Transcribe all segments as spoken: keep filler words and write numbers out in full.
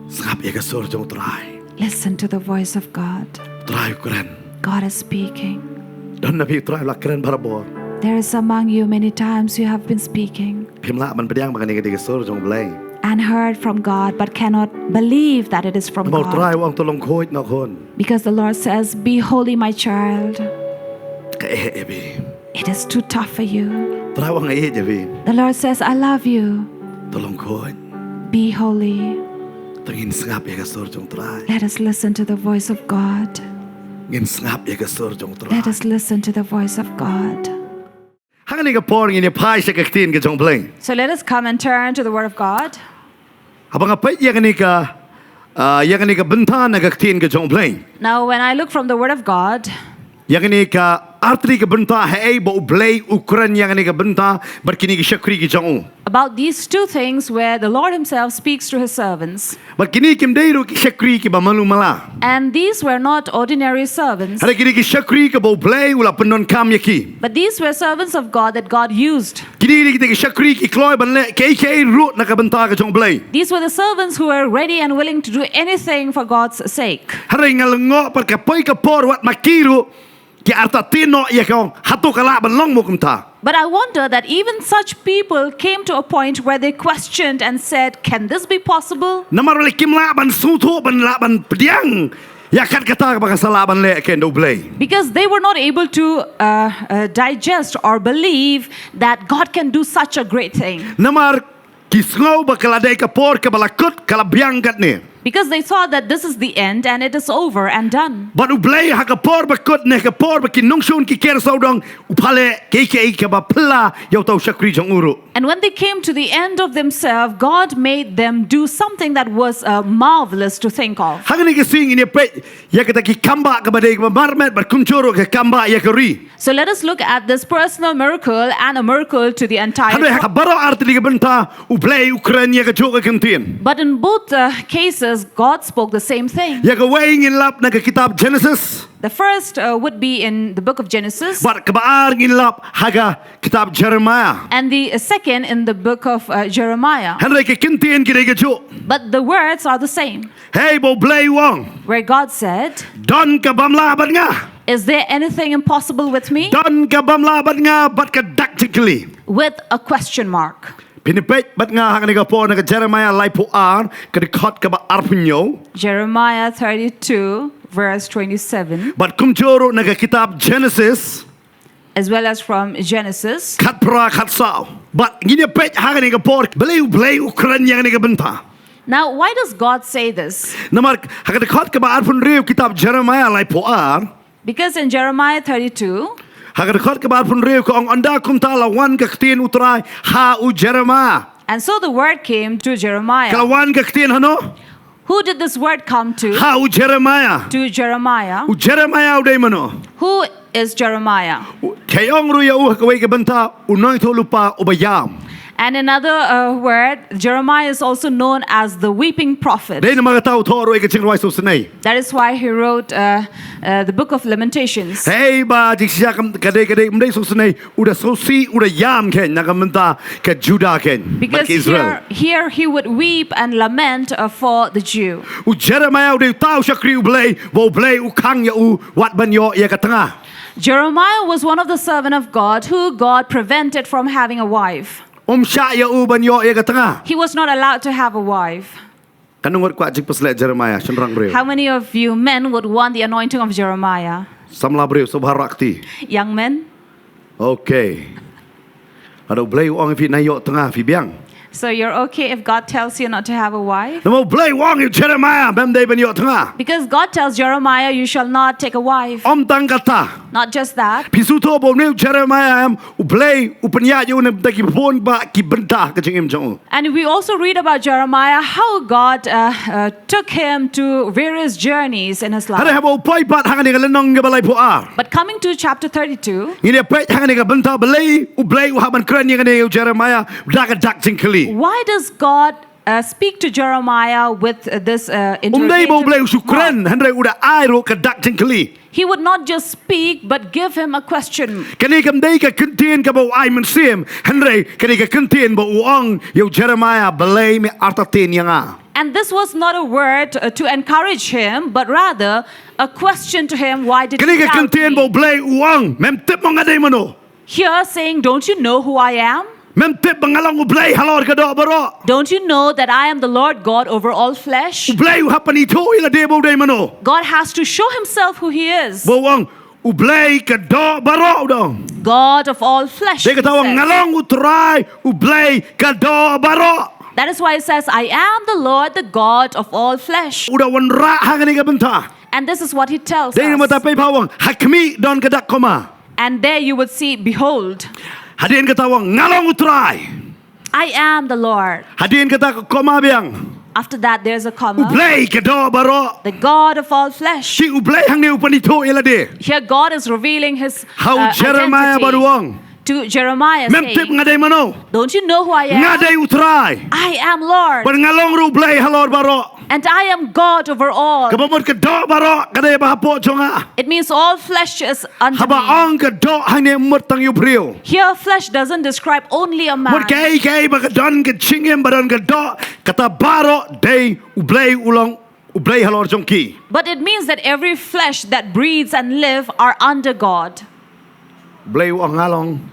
Sngap ïa ka sur jong u Trai. Listen to the voice of God. U Trai u kren. God is speaking. Don na phi u Trai u la kren barabor. There is among you many times you have been speaking Phim lah ban pdiang ba kane ka dei ka sur jong u Blei. and heard from God but cannot believe that it is from Namar u Trai God. u ong to long khuid nga khun. Because the Lord says, "Be holy, my child." Ka eh eh phi. It is too tough for you. U Trai u ong nga eh eh phi. The Lord says, "I love you. To long khuid. Be holy." To ngin sngap ïa ka sur jong u Trai. Let us listen to the voice of God. Ngin sngap ïa ka sur jong u Trai. Let us listen to the voice of God. Ha kane ka por ngin ïa phai sha ka ktien ka jong u Blei. So let us come and turn to the Word of God. Haba nga peit ïa kane ka, ah, ïa kane ka bynta na ka ktien ka jong u Blei. Now, when I look from the Word of God, Ïa kane ka artylli ka bynta, haei ba u Blei u kren ïa kane ka bynta bad kine ki shakri ki jong u. about these two things where the Lord Himself speaks to His servants. Bad kine kim dei ruh ki shakri kiba malu mala. And these were not ordinary servants, Hynrei kine ki shakri kiba u Blei u la pyndonkam ïa ki. but these were servants of God that God used. Kine ki dei ki shakri ki kloi ban leh kaei kaei ruh na ka bynta ka jong u Blei. These were the servants who were ready and willing to do anything for God's sake. Hynrei nga lyngngoh pat ka poi ka por wat ma ki ruh ki artatien noh ïa ka, ong hato ka lah ban long mo kumta. But I wonder that even such people came to a point where they questioned and said, "Can this be possible?" Namar lei kim lah ban sngewthuh, ban lah ban pdiang ïa kat kata kaba ka sa lah ban leh ken da u Blei. Because they were not able to uh, uh, digest or believe that God can do such a great thing. Namar ki sngew ba ka la dei ka por kaba la kut, ka la biang katne. Because they thought that this is the end and it is over and done. Bad u Blei ha ka por ba kut ne ka por ba ki nongshun ki ker sawdong, u pha leh kaei kaei kaba phylla ïa uta u shakri jong u ruh. And when they came to the end of themselves, God made them do something that was uh, marvelous to think of. Ha kane ka sngi ngin ïa peit ïa kata ki kambah kaba dei kaba marmet bad kumjuh ruh ka kambah ïa ka ri. So let us look at this personal miracle and a miracle to the entire Hynrei ha flock. baroh artylli ka bynta u Blei u kren ïa kajuh ka kyntien. But in both uh, cases, God spoke the same thing. Ïa kawei ngin lap na ka kitab Genesis. The first uh, would be in the book of Genesis, Bad kaba ar ngin lap ha ka kitab Jeremiah. And the uh, second in the book of uh, Jeremiah. Hynrei ka kyntien ki dei kajuh. But the words are the same. Hei ba u Blei u ong. Where God said, Don ka bym lah bad nga. "Is there anything impossible with me?" Don ka bym lah bad nga bad ka dak jingkylli. With a question mark. Phin ïa peit bad nga ha kane ka por na ka Jeremiah laiphew ar, ka dkhot kaba arphew hynñiew. Jeremiah thirty-two, verse twenty-seven, Bad kumjuh ruh na ka kitab Genesis. as well as from Genesis. Khatphra khatsaw. Bad ngin ïa peit ha kane ka por balei u Blei u kren ïa kane ka bynta. Now, why does God say this? Namar ha ka dkhot kaba arphew hynriew kitab Jeremiah laiphew ar. Because in Jeremiah thirty-two, Ha ka dkhot kaba arphew hynriew ka ong, ynda kumta la wan ka ktien u Trai ha u Jeremiah. And so the word came to Ka la Jeremiah. wan ka ktien hano? Who did this word come to? Ha u Jeremiah. To Jeremiah. U Jeremiah u dei mano? Who is Jeremiah? Ka ong ruh ïa u ha kawei ka bynta u nongïathuhlypa uba ïam. And another uh, word, Jeremiah is also known as the weeping prophet. Dei namar kata u thoh ruh ïa ka jingrwai sngewsynei. That is why he wrote uh, uh, the book of Lamentations. Hei ba jingshisha ka dei, ka dei, ym dei sngewsynei, u da sngewsih, u da ïam khein na ka bynta ka Judah khein bad Because ka Israel. Here, here he would weep and lament uh, for the Jew. U Jeremiah u dei uta u shakri u Blei ba u Blei u khang ïa u wat ban ïoh ïa ka tnga. Jeremiah was one of the servant of God who God prevented from having a wife. Um shah ïa u ban ïoh ïa ka tnga. He was not allowed to have a wife. Katno ngut kwah jingpysleh Jeremiah, shynrang briew? How many of you men would want the anointing of Jeremiah? Samla briew, sngewbha rah kti. Young men? Okay. Haba u Blei u ong ïa phi nai ïoh tnga phi biang. So you're okay if God tells you not to have a wife? Namar u Blei u ong ïa u Jeremiah mem dei ban ïoh tnga. Because God tells Jeremiah, "You shall not take a wife." Ym tang kata. Not just that. Phi sngewthuh ba une u Jeremiah em, u Blei u pynïaid ïa u na ka bynta ki bun bah ki bynta ha ka jingim jong u. And we also read about Jeremiah, how God uh, uh, took him to various journeys in his life. Hynrei haba u poi pat ha kane ka lynnong kaba laiphew ar. But coming to chapter thirty-two, Ngin ïa peit ha kane ka bynta balei u Blei u hap ban kren ïa kane ïa u Jeremiah da ka dak jingkylli. why does God uh, speak to Jeremiah with uh, this uh, Um dei ba U Blei u shu kren, hynrei u da ai ruh ka dak jingkylli. He would not just speak, but give him a question. Kane kam dei ka kyntien kaba u ai mynsiem, hynrei kane ka kyntien ba u ong ïa u Jeremiah, Blei me artatien ïa nga. And this was not a word uh, to encourage him, but rather a question to him, why did Kane you ka doubt kyntien ba u me? Blei u ong, mem tip mo nga dei mano. Here saying, don't you know who I am? Mem tip ba nga long U Blei halor ka doh baroh. Don't you know that I am the Lord God over all flesh? U Blei u hap ban ithuh ïa lade ba u dei mano. God has to show himself who he is. Ba u ong, U Blei ka doh baroh u dong. God of all flesh. Dei kata u ong, nga long U Trai, U Blei ka doh baroh. That is why he says, I am the Lord, the God of all flesh. U da wanrah ha kane ka bynta. And this is what he tells Dei us. Dei namar ta pei pha u ong, ha khmih don ka dak koma. And there you would see, behold. Hadien kata u ong, nga long U Trai. I am the Lord. Hadien kata ka koma biang. After that, there's a comma. U Blei ka doh baroh. The God of all flesh. Shi U Blei hangne u pynithuh ïa lade. Here God is revealing his uh, Ha u Jeremiah ba u ong. To Jeremiah, Mem tip saying, nga dei mano. Don't you know who I am? Nga dei U Trai. I am Lord. Bad nga long ruh U Blei halor baroh. And I am God over all. Kaba mut ka doh baroh ka dei ba hapoh jong nga. It means all flesh is under Haba me. Ong ka doh hangne mut tang ïa u briew. Here, flesh doesn't describe only a man. Mut kaei kaei ba ka don ka jingim ba don ka doh, kata baroh dei U Blei u long U Blei halor jong ki. But it means that every flesh that breathes and live are under God. Blei u ong nga long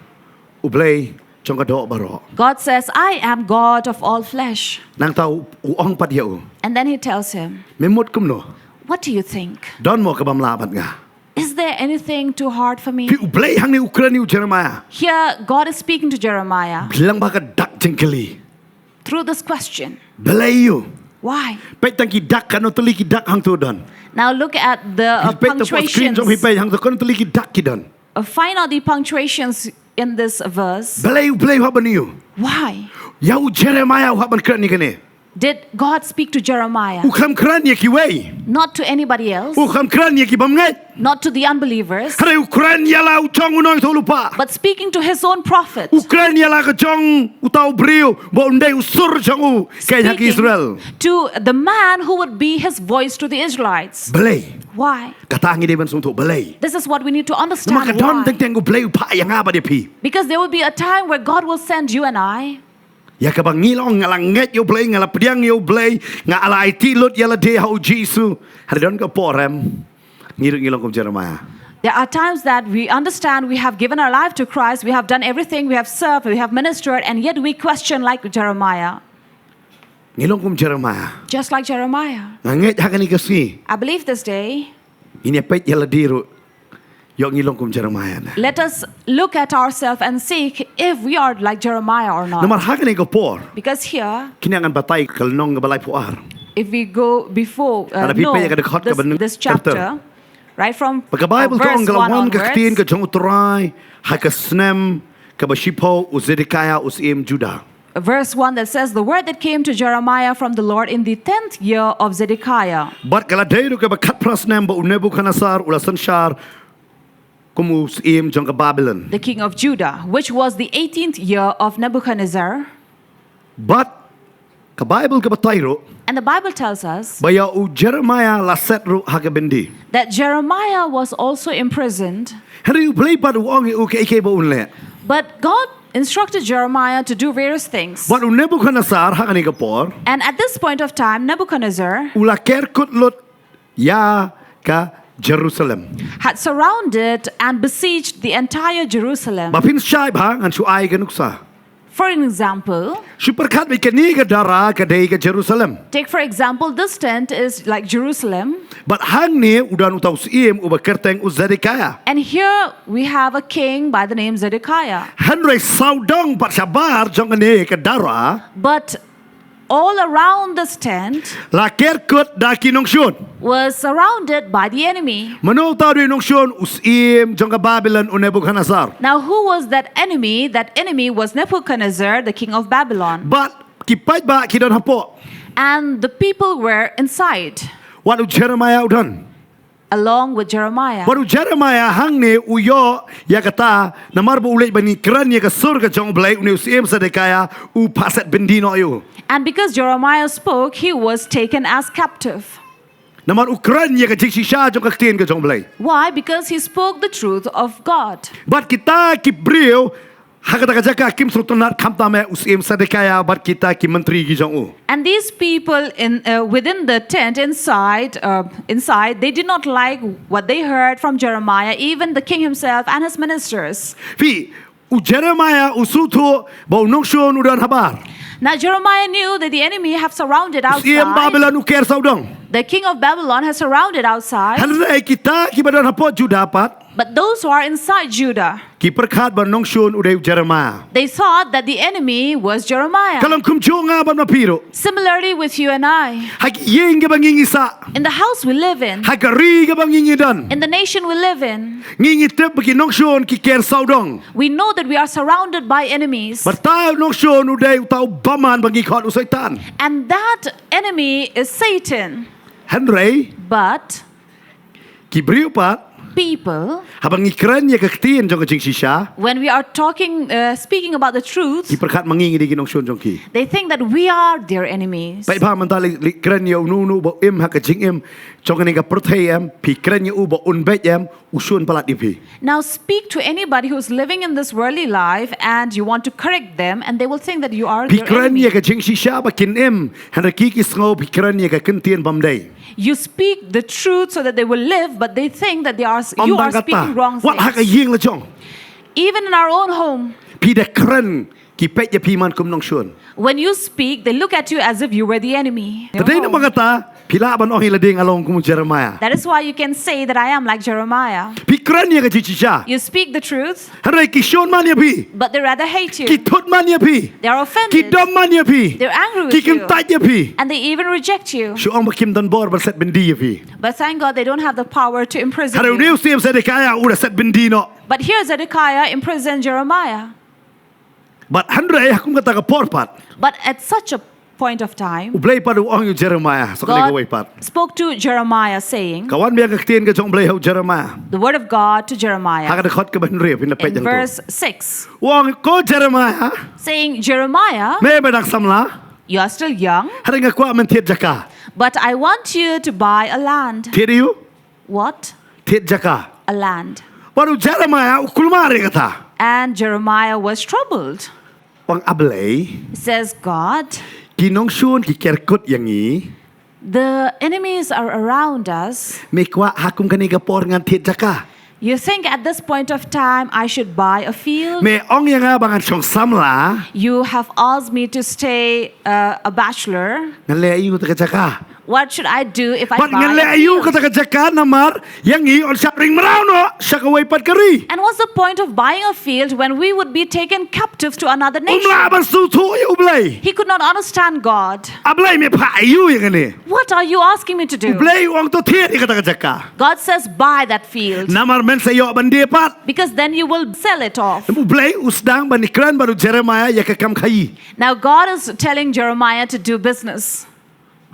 U Blei jong ka doh baroh. God says, I am God of all flesh. Nangta u ong pat ïa u. And then he tells him, Me mut kumno? What do you think? Don mo kaba mlah bad nga. Is there anything too hard for me? Phi U Blei hangne u kren ïa u Jeremiah. Here, God is speaking to Jeremiah. Lyngba ka dak jingkylli. Through this question. Balei ïa u? Why? Peit tang ki dak, katno tylli ki dak hangto don. Now look at the uh, punctuations. Peit tang screen jong phi, peit hangto katno tylli ki dak ki don. Uh, find out the punctuations in this verse. Balei, balei u hap ban ïa u? Why? Ïa u Jeremiah u hap ban kren ïa kane. Did God speak to Jeremiah? U khlem kren ïa kiwei. Not to anybody else. U khlem kren ïa ki bym ngeit. Not to the unbelievers. Hynrei u kren ïa la u jong u nongïathuhlypa. But speaking to his own prophet. U kren ïa la ka jong uta u briew ba un dei u sur jong u keiñ ha ki Israel. Speaking to the man who would be his voice to the Israelites. Balei? Why? Kata ngi dei ban sngewthuh balei. This is what we need to understand. Namar ka don teng teng u Blei u phah ïa nga bad ïa phi. Because there will be a time where God will send you and I. Ïa kaba ngi la ong nga la ngeit ïa u Blei, nga la pdiang ïa u Blei, nga la aiti lut ïa lade ha u Jisu. Hynrei don ka por em ngi ruh ngi long kum Jeremiah. There are times that we understand we have given our life to Christ, we have done everything, we have served, we have ministered, and yet we question like Jeremiah. Ngi long kum Jeremiah. Just like Jeremiah. Nga ngeit ha kane ka sngi. I believe this day. Ngin ïa peit ïa lade ruh. Ïoh ngi long kum Jeremiah ne. Let us look at ourselves and see if we are like Jeremiah or not. Namar ha kane ka por. Because here. Kine ngan batai ka lynnong kaba laiphew ar. If we go before, uh, no, this, this chapter, right from uh, verse one onwards. Ba ka Baibl ka ong ka la wan ka ktien ka jong U Trai ha ka snem kaba shiphew u Zedekiah u syiem Judah. Verse one that says, the word that came to Jeremiah from the Lord in the tenth year of Zedekiah. Bad ka la dei ruh kaba khatphra snem ba u Nebukhadnessar u la synshar kum u syiem jong ka Babilon. The king of Judah, which was the eighteenth year of Nebuchadnezzar. Bad ka Baibl ka batai ruh. And the Bible tells us. Ba ïa u Jeremiah la set ruh ha ka byndi. That Jeremiah was also imprisoned. Hynrei u Blei pat u ong ïa u kaei kaei ba un leh. But God instructed Jeremiah to do various things. Bad u Nebukhadnessar ha kane ka por. And at this point of time, Nebuchadnezzar. U la ker kut lut ïa ka Jerusalem. Had surrounded and besieged the entire Jerusalem. Ba phin shai bha ngan shu ai ka nuksa. For an example, shu pyrkhat bad kane ka dara ka dei ka Jerusalem. Take for example, this tent is like Jerusalem. Bad hangne u don uta u syiem uba kyrteng u Zedekiah. And here we have a king by the name Zedekiah. Hynrei sawdong bad shabar jong kane ka dara. But all around this tent la ker kut da ki nongshun. Was surrounded by the enemy. Mano uta u nongshun? U syiem jong ka Babilon u Nebukhadnessar. Now who was that enemy? That enemy was Nebuchadnezzar, the king of Babylon. Bad ki paidbah ki don hapoh. And the people were inside. Wat u Jeremiah u don. along with Jeremiah. Bad u Jeremiah hangne u ïoh ïa kata, namar ba u leit ban ïakren ïa ka sur ka jong U Blei, une u syiem Sedekiah u phah set byndi noh ïa u. And because Jeremiah spoke, he was taken as captive. Namar u kren ïa ka jingshisha jong ka ktien ka jong U Blei. Why? Because he spoke the truth of God. Bad kita ki briew ha kata ka jaka kim sngewtynnat, khamtam eh u syiem Sedekiah bad kita ki myntri ki jong u. And these people in uh, within the tent inside uh, inside, they did not like what they heard from Jeremiah, even the king himself and his ministers. Phi, u Jeremiah u sngewthuh ba u nongshun u don habar. Now Jeremiah knew that the enemy have surrounded U syiem outside. Babylon u ker sawdong. The king of Babylon has surrounded outside. Hynrei kita kiba don hapoh Judah pat, But those who are inside Judah, ki pyrkhat ba u nongshun u dei u Jeremiah. they thought that the enemy was Jeremiah. Ka long kumjuh nga bad ma phi ruh. Similarly with you and I, Ha ki ïing kiba ngi ngi sah, in the house we live in, ha ka ri kaba ngi ngi don, in the nation we live in, ngi ngi tip ba ki nongshun ki ker sawdong. we know that we are surrounded by enemies. Bad uta u nongshun u dei uta u bymman ba ngi khot u Soitan. And that enemy is Satan. Hynrei But ki briew pat, people, haba ngi kren ïa ka ktien jong ka jingshisha, when we are talking, uh, speaking about the truth, ki pyrkhat ma ngi ngi dei ki nongshun jong ki. they think that we are their enemies. Peit bha mynta leit, leit kren ïa uno uno ba im ha ka jingim jong kane ka pyrthei, em, phi kren ïa u ba un beit, em, u shun palat ïa phi. Now speak to anybody who's living in this worldly life and you want to correct them, and they will think that you are Phi their kren enemy. Ïa ka jingshisha ba kin im, hynrei ki ki sngew phi kren ïa ka ktien bym dei. You speak the truth so that they will live, but they think that they are, Ym you tang are speaking kata, wrong wat ha ka things. Ïing la jong. Even in our own home, Phi da kren, ki peit ïa phi man kum nongshun. When you speak, they look at you as if you were the enemy. Te dei namar kata phi lah ban ong ïa lade nga long kum u Jeremiah. That is why you can say that I am like Jeremiah. Phi kren ïa ka jingshisha, You speak the truth, hynrei ki shun man ïa phi. but they rather hate you. Ki thut man ïa phi. They are Ki offended. dom man ïa phi. They're angry Ki with you. kyntait ïa phi. And they even reject you. Shu ong ba kim don bor ban set byndi ïa phi. But thank God they don't have the power to imprison Hynrei une you. u syiem Zedekiah u da set byndi noh. But here Zedekiah imprisoned Jeremiah. Bad hynrei ha kum kata ka por pat, But at such a point of time, U Blei pat u ong ïa u Jeremiah, sa kane kawei pat. God spoke to Jeremiah, saying, Ka wan biang ka ktien ka jong U Blei ha u Jeremiah. The word of God to Jeremiah. Ha ka dkhot kaba hynriew, phin da peit In hangto. Verse six, U ong, ko Jeremiah, saying, Jeremiah, me ba dang samla, you are still young, hynrei nga kwah men thied jaka. But I want you to buy a land. Thied ïa u? What? Thied jaka. A land. Bad u Jeremiah u kulmar ïa kata. And Jeremiah was troubled. U ong, A Blei, He says, God, ki nongshun ki ker kut ïa ngi. The enemies are around us. Me kwah ha kum kane ka por ngan thied jaka. You think at this point of time I should buy a field? Me ong ïa nga ba ngan shong samla. You have asked me to stay uh, a bachelor. Ngan leh aïu kata ka jaka? What should I do if I Bad buy ngan leh a aïu field? Kata ka jaka namar ïa ngi yn shah ring mraw noh sha kawei pat ka ri. And what's the point of buying a field when we would be taken captive to another Um lah nation? Ban sngewthuh ïa U Blei. He could not understand God. A Blei, me phah aïu ïa kane? What are you asking me to do? U Blei u ong to thied ïa kata ka jaka. God says, buy that field. Namar men sa ïoh ban die pat. Because then you will sell it off. U Blei u sdang ban ïakren bad u Jeremiah ïa ka kam khaïi. Now God is telling Jeremiah to do business.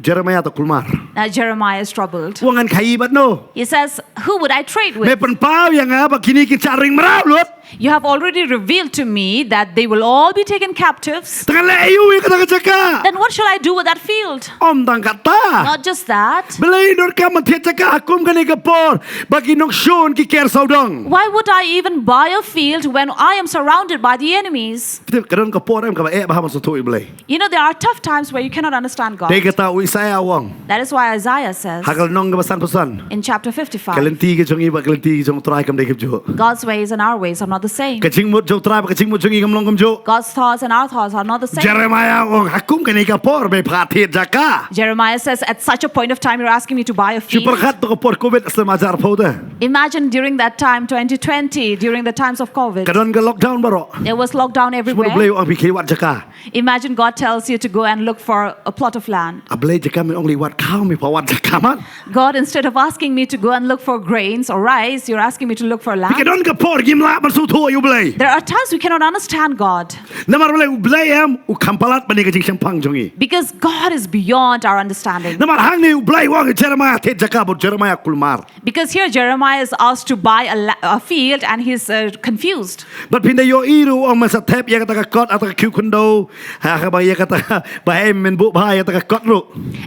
Jeremiah to kulmar. Now Jeremiah is troubled. U ong ngan khaïi bad no? He says, who would I trade Me with? pynpaw ïa nga ba kine kin shah ring mraw lut. You have already revealed to me that they will all be taken captives. Te ngan leh aïu ïa kata ka jaka? Then what shall I do with that field? Um tang kata. Not just that. Balei donkam men thied jaka ha kum kane ka por ba ki nongshun ki ker sawdong? Why would I even buy a field when I am surrounded by the enemies? Ka don ka por em kaba eh bha ban sngewthuh ïa U Blei. You know, there are tough times where you cannot understand God. Dei kata u Isaiah u ong. That is why Isaiah says Ha ka lynnong kaba sanphew san. In chapter Ka fifty-five, lynti ka jong ngi bad ka lynti ka jong U Trai kam dei kumjuh. God's ways and our ways are not the same. Ka jingmut jong U Trai bad ka jingmut jong ngi kam long kumjuh. God's thoughts and our thoughts are not the same. Jeremiah u ong, ha kum kane ka por me phah thied jaka. Jeremiah says, at such a point of time, you're asking me to buy a Shu field. Pyrkhat to ka por covid snem arhajar arphew te. Imagine during that time, twenty twenty, during the times of COVID, Ka don ka lockdown baroh. There was lockdown everywhere. Shu U Blei u ong phi khie wad jaka. Imagine God tells you to go and look for a plot of land. A Blei, jaka men ong leit wad khaw me phah wad jaka man. God, instead of asking me to go and look for grains or rice, you're asking me to look for Phi, land. Ka don ka por ngim lah ban shu thuh ïa U Blei. There are times we cannot understand God Namar U Blei, U Blei em u kham palat ban ïa ka jingshemphang jong ngi. Because God is beyond our understanding. Namar hangne U Blei u ong ïa Jeremiah thied jaka bad Jeremiah kulmar. Because here Jeremiah is asked to buy a, la- a field and he's uh, confused. Bad phin da ïohi ruh u ong, men sa thep ïa kata ka kot, kata ka khiew khyndew, ha kaba ïa kata ba em men buh bha ïa kata ka kot ruh.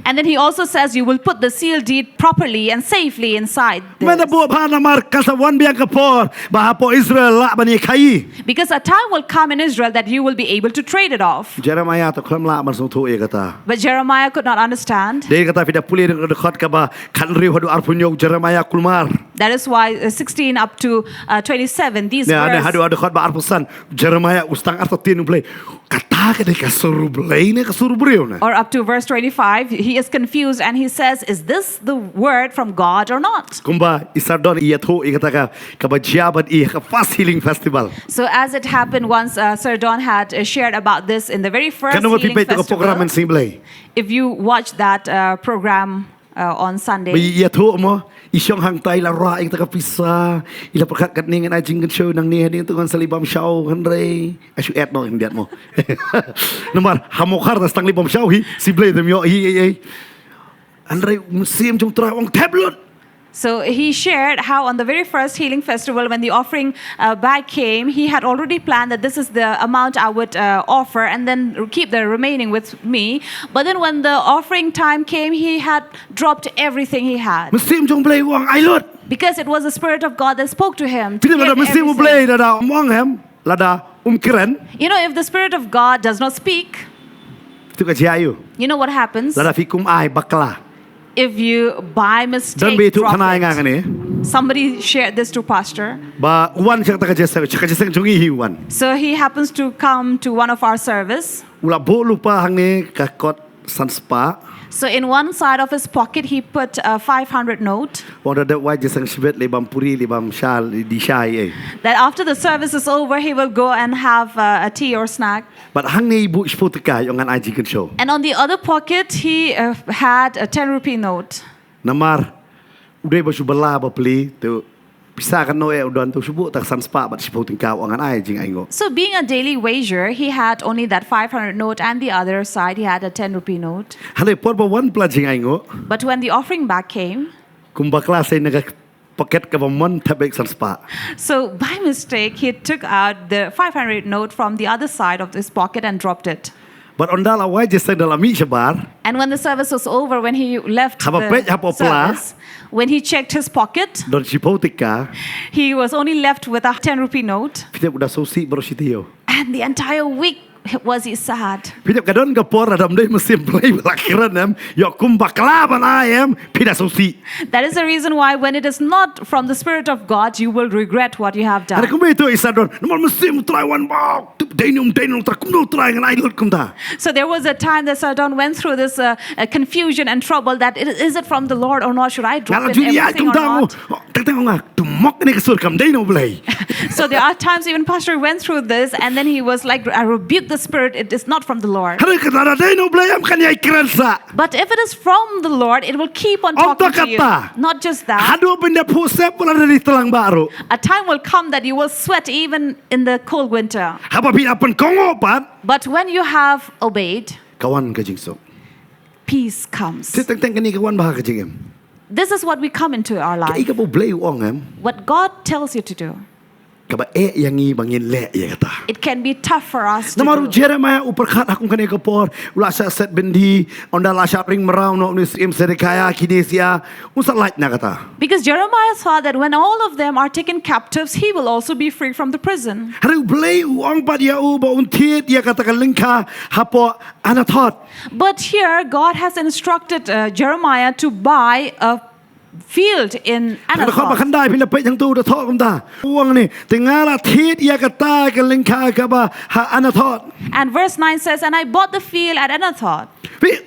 And then he also says, "You will put the seal deed properly and safely inside." Men da This. buh bha namar kan sa wan biang ka por ba hapoh Israel lah ban ïa khaïi. Because a time will come in Israel that you will be able to trade it off. Jeremiah to khlem lah ban sngewthuh ïa kata. But Jeremiah could not understand. Dei kata phi da pule dang dkhot kaba khathynriew haduh arphew hynñiew Jeremiah kulmar. That is why uh, sixteen up to uh, twenty-seven, these Ne ne verses. Haduh dkhot ba arphew san Jeremiah u sdang artatien U Blei. Kata ka dei ka sur U Blei ne ka sur u briew ne. Or up to verse twenty-five, he is confused and he says, "Is this the word from God or not?" Kumba i Sir Don i ïathuh ïa kata ka kaba jia bad i ha ka first healing festival. So, as it happened once, uh, Sir Don had uh, shared about this in the very first Kan nang phi healing peit tu ka program festival. Mynsiem Blei. If you watch that uh, program uh, on Sunday, Ba i ïathuh mo, i shong hangtai, la rah ïa kata ka pisa, i la pyrkhat katne ngan ai jingkynshew nangne, hadien tu ngan sa leit bam shaw, hynrei ai shu et noh ïa diat mo. Namar ha Mawkhar da sdang leit bam shaw hi, shi Blei te ym ïoh hi ei ei. Hynrei u Mynsiem jong U Trai u ong thep lut. So he shared how on the very first healing festival, when the offering uh, bag came, he had already planned that this is the amount I would uh, offer and then keep the remaining with me. But then when the offering time came, he had dropped everything he had. Mynsiem jong U Blei u ong ai lut. Because it was the Spirit of God that spoke to him. To Phi tip give lada Mynsiem U Blei everything. lada ym ong em, lada um kren. You know, if the Spirit of God does not speak, Tu ka jia ïa u. You know what happens? Lada phi kum ai bakla. If you by mistake Don ba ïathuh drop khana ïa it. nga ne. Somebody shared this to pastor. Ba u wan sha kata ka jingïaseng, sha ka jingïaseng jong ngi hi u wan. So he happens to come to one of our service. U la buh lypa hangne ka kot san spah. So in one side of his pocket, he put a five hundred note. U ong da dep wai jingïaseng shibit leit bam puri, leit bam sha, leit dih sha ei. That after the service is over, he will go and have uh, a tea or snack. Bad hangne i buh shiphew tyngka, i ong ngan ai jingkynshew. And on the other pocket, he uh, had a ten rupee note. Namar u dei ba shu bylla ba pli, te pisa katno eh u don, te u shu buh tang san spah bad shiphew tyngka, u ong ngan ai jingainguh. So, being a daily wager, he had only that five hundred note, and the other side, he had a ten rupee note. Hynrei por ba wan palat jingainguh. But when the offering bag came, Kum bakla sa i na ka pocket kaba mon thep beit san spah. So, by mistake, he took out the five hundred note from the other side of his pocket and dropped it. Bad ynda la wai jingïaseng, da la mih shabar. And when the service was over, when he left Haba the peit hapoh pla. service, when he checked his pocket, Don shiphew tyngka. He was only left with a ten rupee note. Phi tip u da sngewsih baroh shi taïew. And the entire week was he sad. Phi tip ka don ka por lada ym dei mynsiem Blei ba la kren em, ïoh kum bakla ban ai em, phi da sngewsih. That is the reason why when it is not from the Spirit of God, you will regret what you have done. Hynrei kumba ïathuh i Sir Don, namar mynsiem u Trai wan ba, tip dei ne ym dei ne u Trai, kumno u Trai ngan ai lut kumta. So there was a time that Sir Don went through this uh, uh, confusion and trouble that it, is it from the Lord or not? Should I drop in everything or not? Teng teng nga, to mok ne ka sur kam dei na U Blei. So there are times even Pastor went through this and then he was like, "I rebuke the spirit, it is not from the Lord." Hynrei ka lada dei na U Blei em kan ïai kren sah. But if it is from the Lord, it will keep on talking to you. Ym tang kata. Not just that. Haduh ban da phuh sep, lada dei tlang bah ruh. A time will come that you will sweat even in the cold winter. Haba phi la pynkohnguh pat. But when you have obeyed, ka wan ka jingsuk. Peace comes. Te teng teng kane ka wan bha ka jingim. This is what we come into our life. Kaei kaba U Blei u ong em. What God tells you to do. Kaba eh ïa ngi ba ngin leh ïa kata. It can be tough for us to do. Namar u Jeremiah u pyrkhat ha kum kane ka por, u la shah set byndi, ynda la shah ring mraw noh u syiem Zedekiah, kine sha, un sa lait na kata. Because Jeremiah thought that when all of them are taken captives, he will also be free from the prison. Hynrei U Blei u ong pat ïa u ba un thied ïa kata ka lyngkha hapoh Anathoth. But here, God has instructed uh, Jeremiah to buy a field in Anathoth. Kata ka ba khyndai phin da peit hangto da thoh kumta. U ong ne, te nga la thied ïa kata ka lyngkha kaba ha Anathoth. And verse nine says, "And I bought the field at Anathoth." Phi,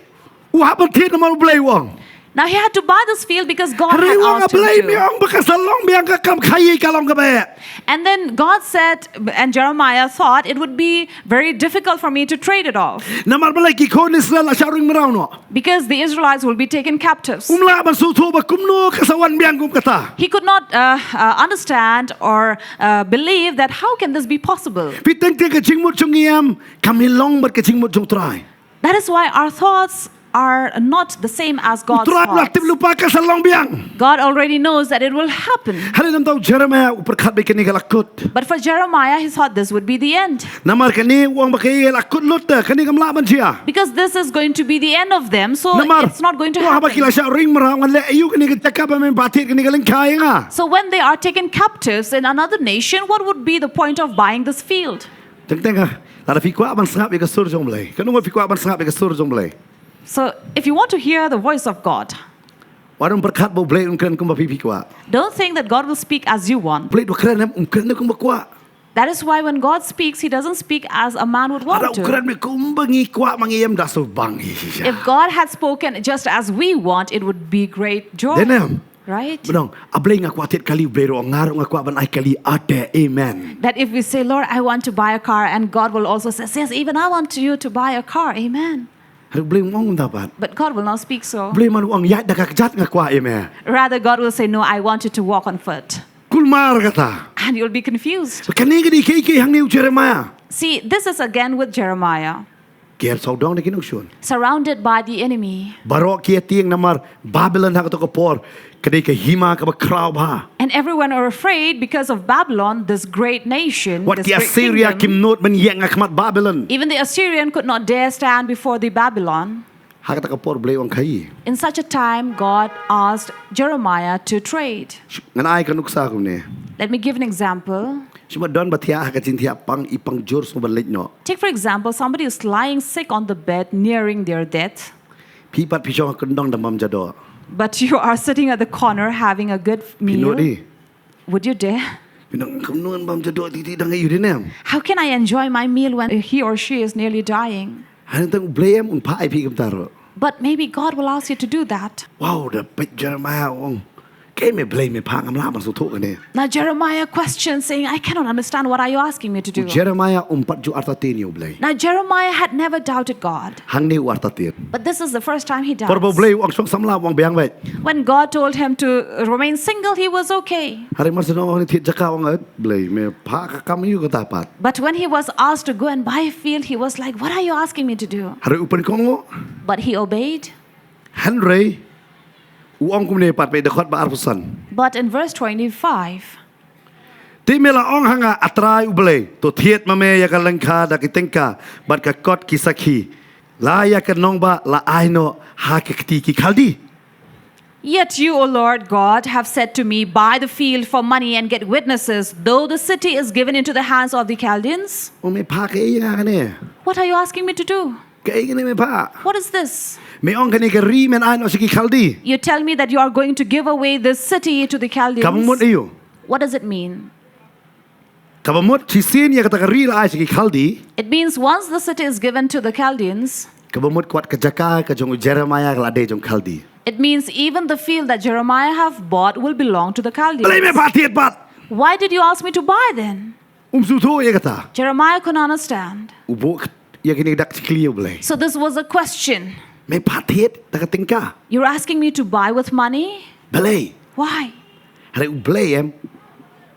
u hap ban thied namar U Blei u ong. Now he had to buy this field because God had Hynrei u ong, asked him Blei, me to. ong ba ka sa long biang ka kam khaii, ka long kaba eh. And then God said, and Jeremiah thought it would be very difficult for me to trade it off Namar balei, ki khun Israel la shah ring mraw noh. because the Israelites will be taken captives. Um lah ban sngewthuh ba kumno ka sa wan biang kum kata. He could not uh, uh, understand or uh, believe that how can this be possible? Phi teng teng ka jingmut jong ngi em kam long bad ka jingmut jong u Trai. That is why our thoughts are not the same as U God's Trai u la tip thoughts. lypa ka sa long biang. God already knows that it will happen. Hynrei namar u Jeremiah u pyrkhat ba kane ka la kut. But for Jeremiah, he thought this would be the end. Namar kane u ong ba kaei la kut lut te, kane kam lah ban jia. Because this is going to be the end of them, so Namar it's not going to u ong, haba ki la happen. shah ring mraw, ngan leh aïu, kane ka jaka ba me phah thied, kane ka lyngkha ïa nga. So when they are taken captives in another nation, what would be the point of buying this field? Teng teng ah, lada phi kwah ban sngap ïa ka sur jong u Blei. Katno ngut phi kwah ban sngap ïa ka sur jong u Blei? So if you want to hear the voice of God, Wat nym pyrkhat ba u Blei un kren kumba phi phi kwah. don't think that God will speak as you want. U Blei u kren em, um kren kumba kwah. That is why when God speaks, he doesn't speak as a man would want Lada u to. kren me kumba ngi kwah ma ngi em, da shu bang hi. If God had spoken just as we want, it would be great joy. Dei ne em? Right? Ba ong, A Blei, nga kwah thied kali. U Blei ruh u ong, nga ruh nga kwah ban ai kali. Ate, amen. That if we say, Lord, I want to buy a car, and God will also say, yes, even I want you to buy a car. Amen. Hynrei u Blei um ong kumta pat. But God will not speak so. U Blei man u ong, ïaid da ka kjat nga kwah ïa me. Rather, God will say, no, I want you to walk on foot. Kulmar kata. And you'll be confused. Kane ka dei kaei kaei hangne u Jeremiah. See, this is again with Jeremiah, Ki ïar sawdong da ki nongshun. surrounded by the enemy. Baroh ki ïa tieng namar Babylon ha kato ka por ka dei ka hima kaba khraw bha. And everyone are afraid because of Babylon, this great nation, Wat this ki great Assyria kingdom. kim nud ban ïeng ha khmat Babylon. Even the Assyrian could not dare stand before the Babylon. Ha kata ka por u Blei u ong khaii. In such a time, God asked Jeremiah to trade. Ngan ai ka nuksa kumne. Let me give an example. Shu ma don ba thiah ha ka jingthiah pang, i pang jur sngewbha ban leit noh. Take, for example, somebody is lying sick on the bed, nearing their death, Phi pat phi shong ha kyndong da bam jadoh. but you are sitting at the corner having a good Phi nud meal. hi. Would you dare? Phi nang, kumno ngan bam jadoh, ti ti dang ïa u, dei ne em? How can I enjoy my meal when he or she is nearly dying? Hynrei tang u Blei em un phah ïa phi kumta ruh. But maybe God will ask you to do that. Wow, da peit Jeremiah u ong, kaei me Blei me phah, ngam lah ban sngewthuh kane. Now Jeremiah questions, saying, I cannot understand, what are you asking me to U do? Jeremiah um pat ju artatien ïa u Blei. Now Jeremiah had never doubted God. Hangne u artatien. But this is the first time he doubts. Por ba u Blei u ong shong samla, u ong biang beit. When God told him to remain single, he was okay. Hynrei mar shu ong thied jaka, u ong, Blei me phah ka kam, ïa kata pat. But when he was asked to go and buy a field, he was like, what are you asking me to do? Hynrei u pynkohnguh. But he obeyed. Hynrei u ong kumne pat, peit dkhot ba arphew san. But in verse twenty-five, Te me la ong ha nga, A Trai u Blei, to thied ma me ïa ka lyngkha da ki tyngka bad ka kot ki sakhi. La ïa ka nongbah la ai noh ha ka kti ki Khaldi. yet you, O Lord God, have said to me, buy the field for money and get witnesses, though the city is given into the hands of the Chaldeans. U ong me phah kaei ïa nga kane? What are you asking me to do? Kaei kane me phah? What is this? Me ong kane ka ri men ai noh sha ki Khaldi. You tell me that you are going to give away this city to the Chaldeans. Kaba mut aïu? What does it mean? Kaba mut shisien ïa kata ka ri la ai sha ki Khaldi. It means once the city is given to the Chaldeans, Kaba mut kwah ka jaka ka jong u Jeremiah ka la dei jong Khaldi. it means even the field that Jeremiah have bought will belong to the Chaldeans. Balei me phah thied pat? Why did you ask me to buy then? Um sngewthuh ïa kata. Jeremiah couldn't understand. U buh ïa kane ka dak jingkylli ïa u Blei. So this was a question. Me phah thied da ka tyngka. You're asking me to buy with money? Balei? Why? Hynrei u Blei em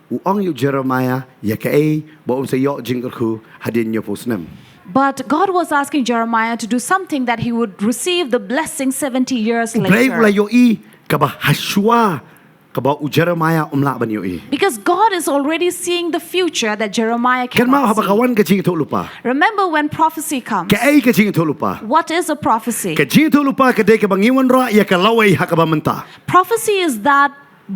u ong ïa u Jeremiah ïa kaei ba un sa ïoh jingkyrkhu hadien hynñiewphew snem. But God was asking Jeremiah to do something that he would receive the blessing seventy years U Blei u la later. ïohi kaba hashuwa kaba u Jeremiah um lah ban ïohi. Because God is already seeing the future that Jeremiah cannot Kynmaw haba ka see. wan ka jingïathuhlypa. Remember when prophecy comes. Kaei ka jingïathuhlypa? What is a prophecy? Ka jingïathuhlypa ka dei kaba ngi wanrah ïa ka lawei ha kaba mynta. Prophecy is that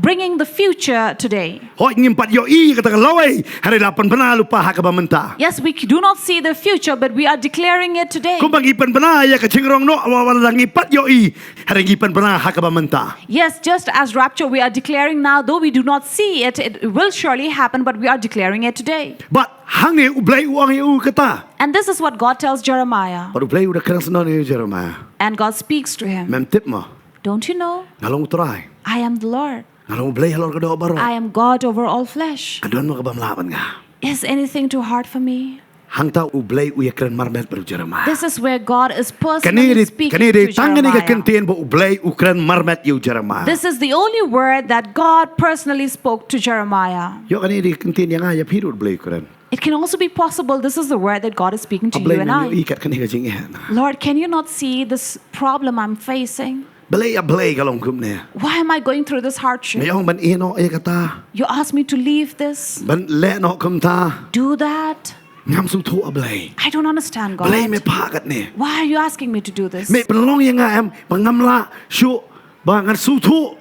bringing the future today. Hooid, ngim pat ïohi ïa kata ka lawei, hynrei la pynbna lypa ha kaba mynta. Yes, we do not see the future, but we are declaring it today. Kumba ngi pynbna ïa ka jingrong noh, wat la ngi pat ïohi, hynrei ngi pynbna ha kaba mynta. Yes, just as rapture we are declaring now, though we do not see it, it will surely happen, but we are declaring it today. Bad hangne u Blei u ong ïa u kata. And this is what God tells Jeremiah. Bad u Blei u da kren sngewbha ïa u Jeremiah. And God speaks to him. Mem tip mo? Don't you know? Nga long u Trai. I am the Lord. Nga long u Blei halor ka doh baroh. I am God over all flesh. Ka don mo kaba ym lah bad nga. Is anything too hard for me? Hangta u Blei u ïakren marmet bad u Jeremiah. This is where God is Kane personally dei speaking kane dei to tang kane ka Jeremiah. kyntien ba u Blei u kren marmet ïa u Jeremiah. This is the only word that God personally spoke to Jeremiah. Ïoh kane dei ka kyntien ïa nga ïa phi ruh u Blei u kren. It can also be possible this is the word that God is speaking to A you Blei and nga I. ïohi kat kane ka jingeh. Lord, can you not see this problem I'm facing? Balei a Blei ka long kumne. Why am I going through this Nga hardship? ong ban ïeh noh ïa kata. You ask me to leave this, Ban leh noh kumta. Do that. Ngam sngewthuh a Blei. I don't understand, God. Balei me phah katne. Why are you asking me to do this? Me pynlong ïa nga em ba ngam lah shuh ba ngan sngewthuh.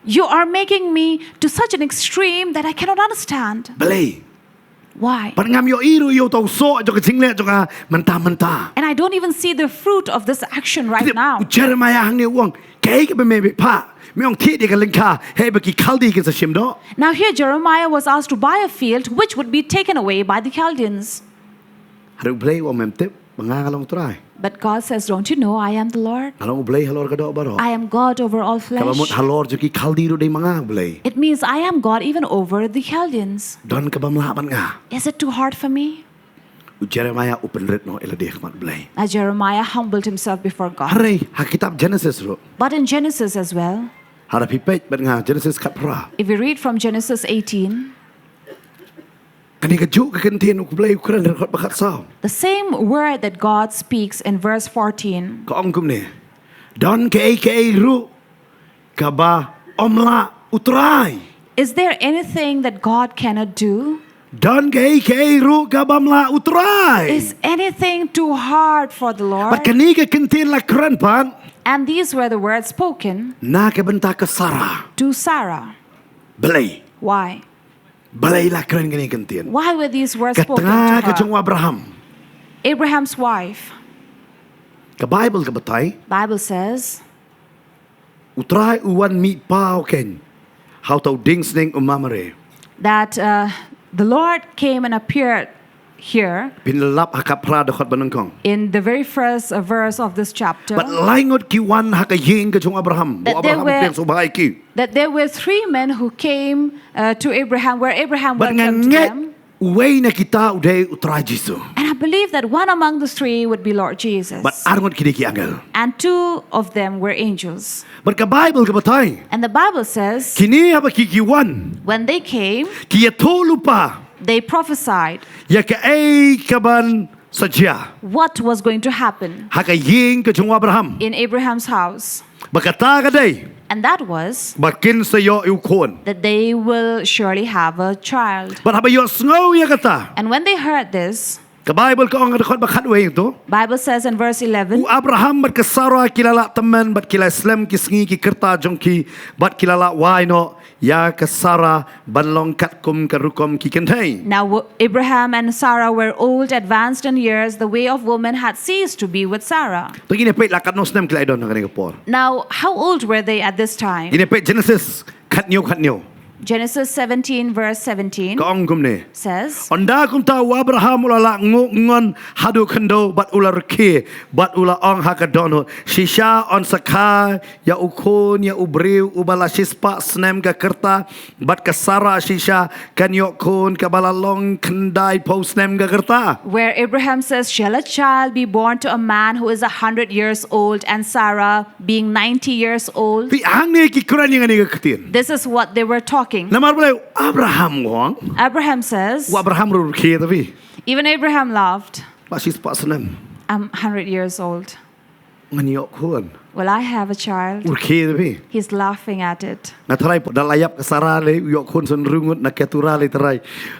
You are making me to such an extreme that I cannot understand. Balei. Why? Bad ngam ïohi ruh ïa uta u soh jong ka jingleh jong nga mynta mynta. And I don't even see the fruit of this action right now. U Jeremiah hangne u ong, kaei kaba me phah. Me ong thied ïa ka lyngkha, haba ki Khaldi kin sa shim noh. Now here Jeremiah was asked to buy a field which would be taken away by the Chaldeans. Hynrei u Blei u ong, mem tip ba nga nga long u Trai. But God says, "Don't you know I am the Lord? Nga long u Blei halor ka doh baroh. I am God over all Kaba mut flesh." halor jong ki Khaldi ruh dei ma nga u Blei. It means I am God even over the Chaldeans. Don kaba ym lah bad nga. Is it too hard for me? U Jeremiah u pynrit noh ïa lade ha khmat u Blei. Now Jeremiah humbled himself before God. Hynrei ha kitab Genesis ruh. But in Genesis as well, Haba phi peit bad nga Genesis khatphra. If we read from Genesis eighteen, Kane kajuh ka kyntien u Blei u kren ha dkhot ba khatsaw. The same word that God speaks in verse fourteen. Ka ong kumne. Don kaei kaei ruh kaba ym lah u Trai. Is there anything that God cannot do? Don kaei kaei ruh kaba ym lah u Trai. Is anything too hard for the Lord? Bad kane ka kyntien la kren pat. And these were the words spoken. Na ka bynta ka Sarah. To Sarah. Balei. Why? Balei la kren kane ka kyntien. Why were these words Ka spoken tnga to ka her? jong u Abraham. Abraham's wife. Ka Bible ka batai. Bible says. U Trai u wan mih paw kein. Ha uta u dieng sneng u Mamre. That uh, the Lord came and appeared here. Phin lap ha khatphra dkhot banyngkong. In the very first uh, verse of this chapter. Bad lai ngut ki wan ha ka ïing ka jong u Abraham. That U there Abraham were- u pdiang sngewbha ïa ki. That there were three men who came uh, to Abraham, where Abraham Bad nga welcomed ngeit them. Uwei na kita u dei u Trai Jisu. And I believe that one among the three would be Lord Jesus. Bad ar ngut ki dei ki angel. And two of them were angels. Bad ka Bible ka batai. And the Bible says, Kine haba ki ki wan. When they came, Ki ïathuh lypa. They prophesied. Ïa kaei kaban sa jia. What was going to happen. Ha ka ïing ka jong u Abraham. In Abraham's house. Ba kata ka dei. And that was Ba kin sa ïoh ïa u khun. That they will surely have a child. Bad haba ïohsngew ïa kata. And when they heard this, Ka Bible ka ong ha dkhot ba khatwei to. Bible says in verse eleven, U Abraham bad ka Sarah ki la lah tymmen bad ki la slem ki sngi ki kyrta jong ki bad ki la lah wai noh ïa ka Sarah ban long katkum ka rukom ki kynthei. Now Abraham and Sarah were old, advanced in years. The way of woman had ceased to be with Sarah. To ngin ïa peit la katno snem ki la don ha kane ka por. Now, how old were they at this time? Ngin ïa peit Genesis khathynñiew khathynñiew. Genesis seventeen, verse seventeen. Ka ong kumne. Says, Ynda kumta u Abraham u la lah nguh ngon haduh khyndew bad u la rkhie bad u la ong ha ka dohnud, shisha yn sa kha ïa u khun ïa u briew uba la shispah snem ka rta, bad ka Sarah shisha kan ïoh khun kaba la long khyndaiphew snem ka rta. Where Abraham says, "Shall a child be born to a man who is a hundred years old, and Sarah being ninety years old?" Phi, hangne ki kren ïa kane ka ktien. This is what they were talking. Namar balei? Abraham u ong. Abraham says, U Abraham ruh u rkhie, tapi. Even Abraham laughed. Ba shispah snem. "I'm hundred years old. Ngan ïoh khun. Will I have a child?" U rkhie, tapi. He's laughing at it. Nga tharai da la ïap ka Sarah lei, u ïoh khun san ryngut na Keturah lei tharai.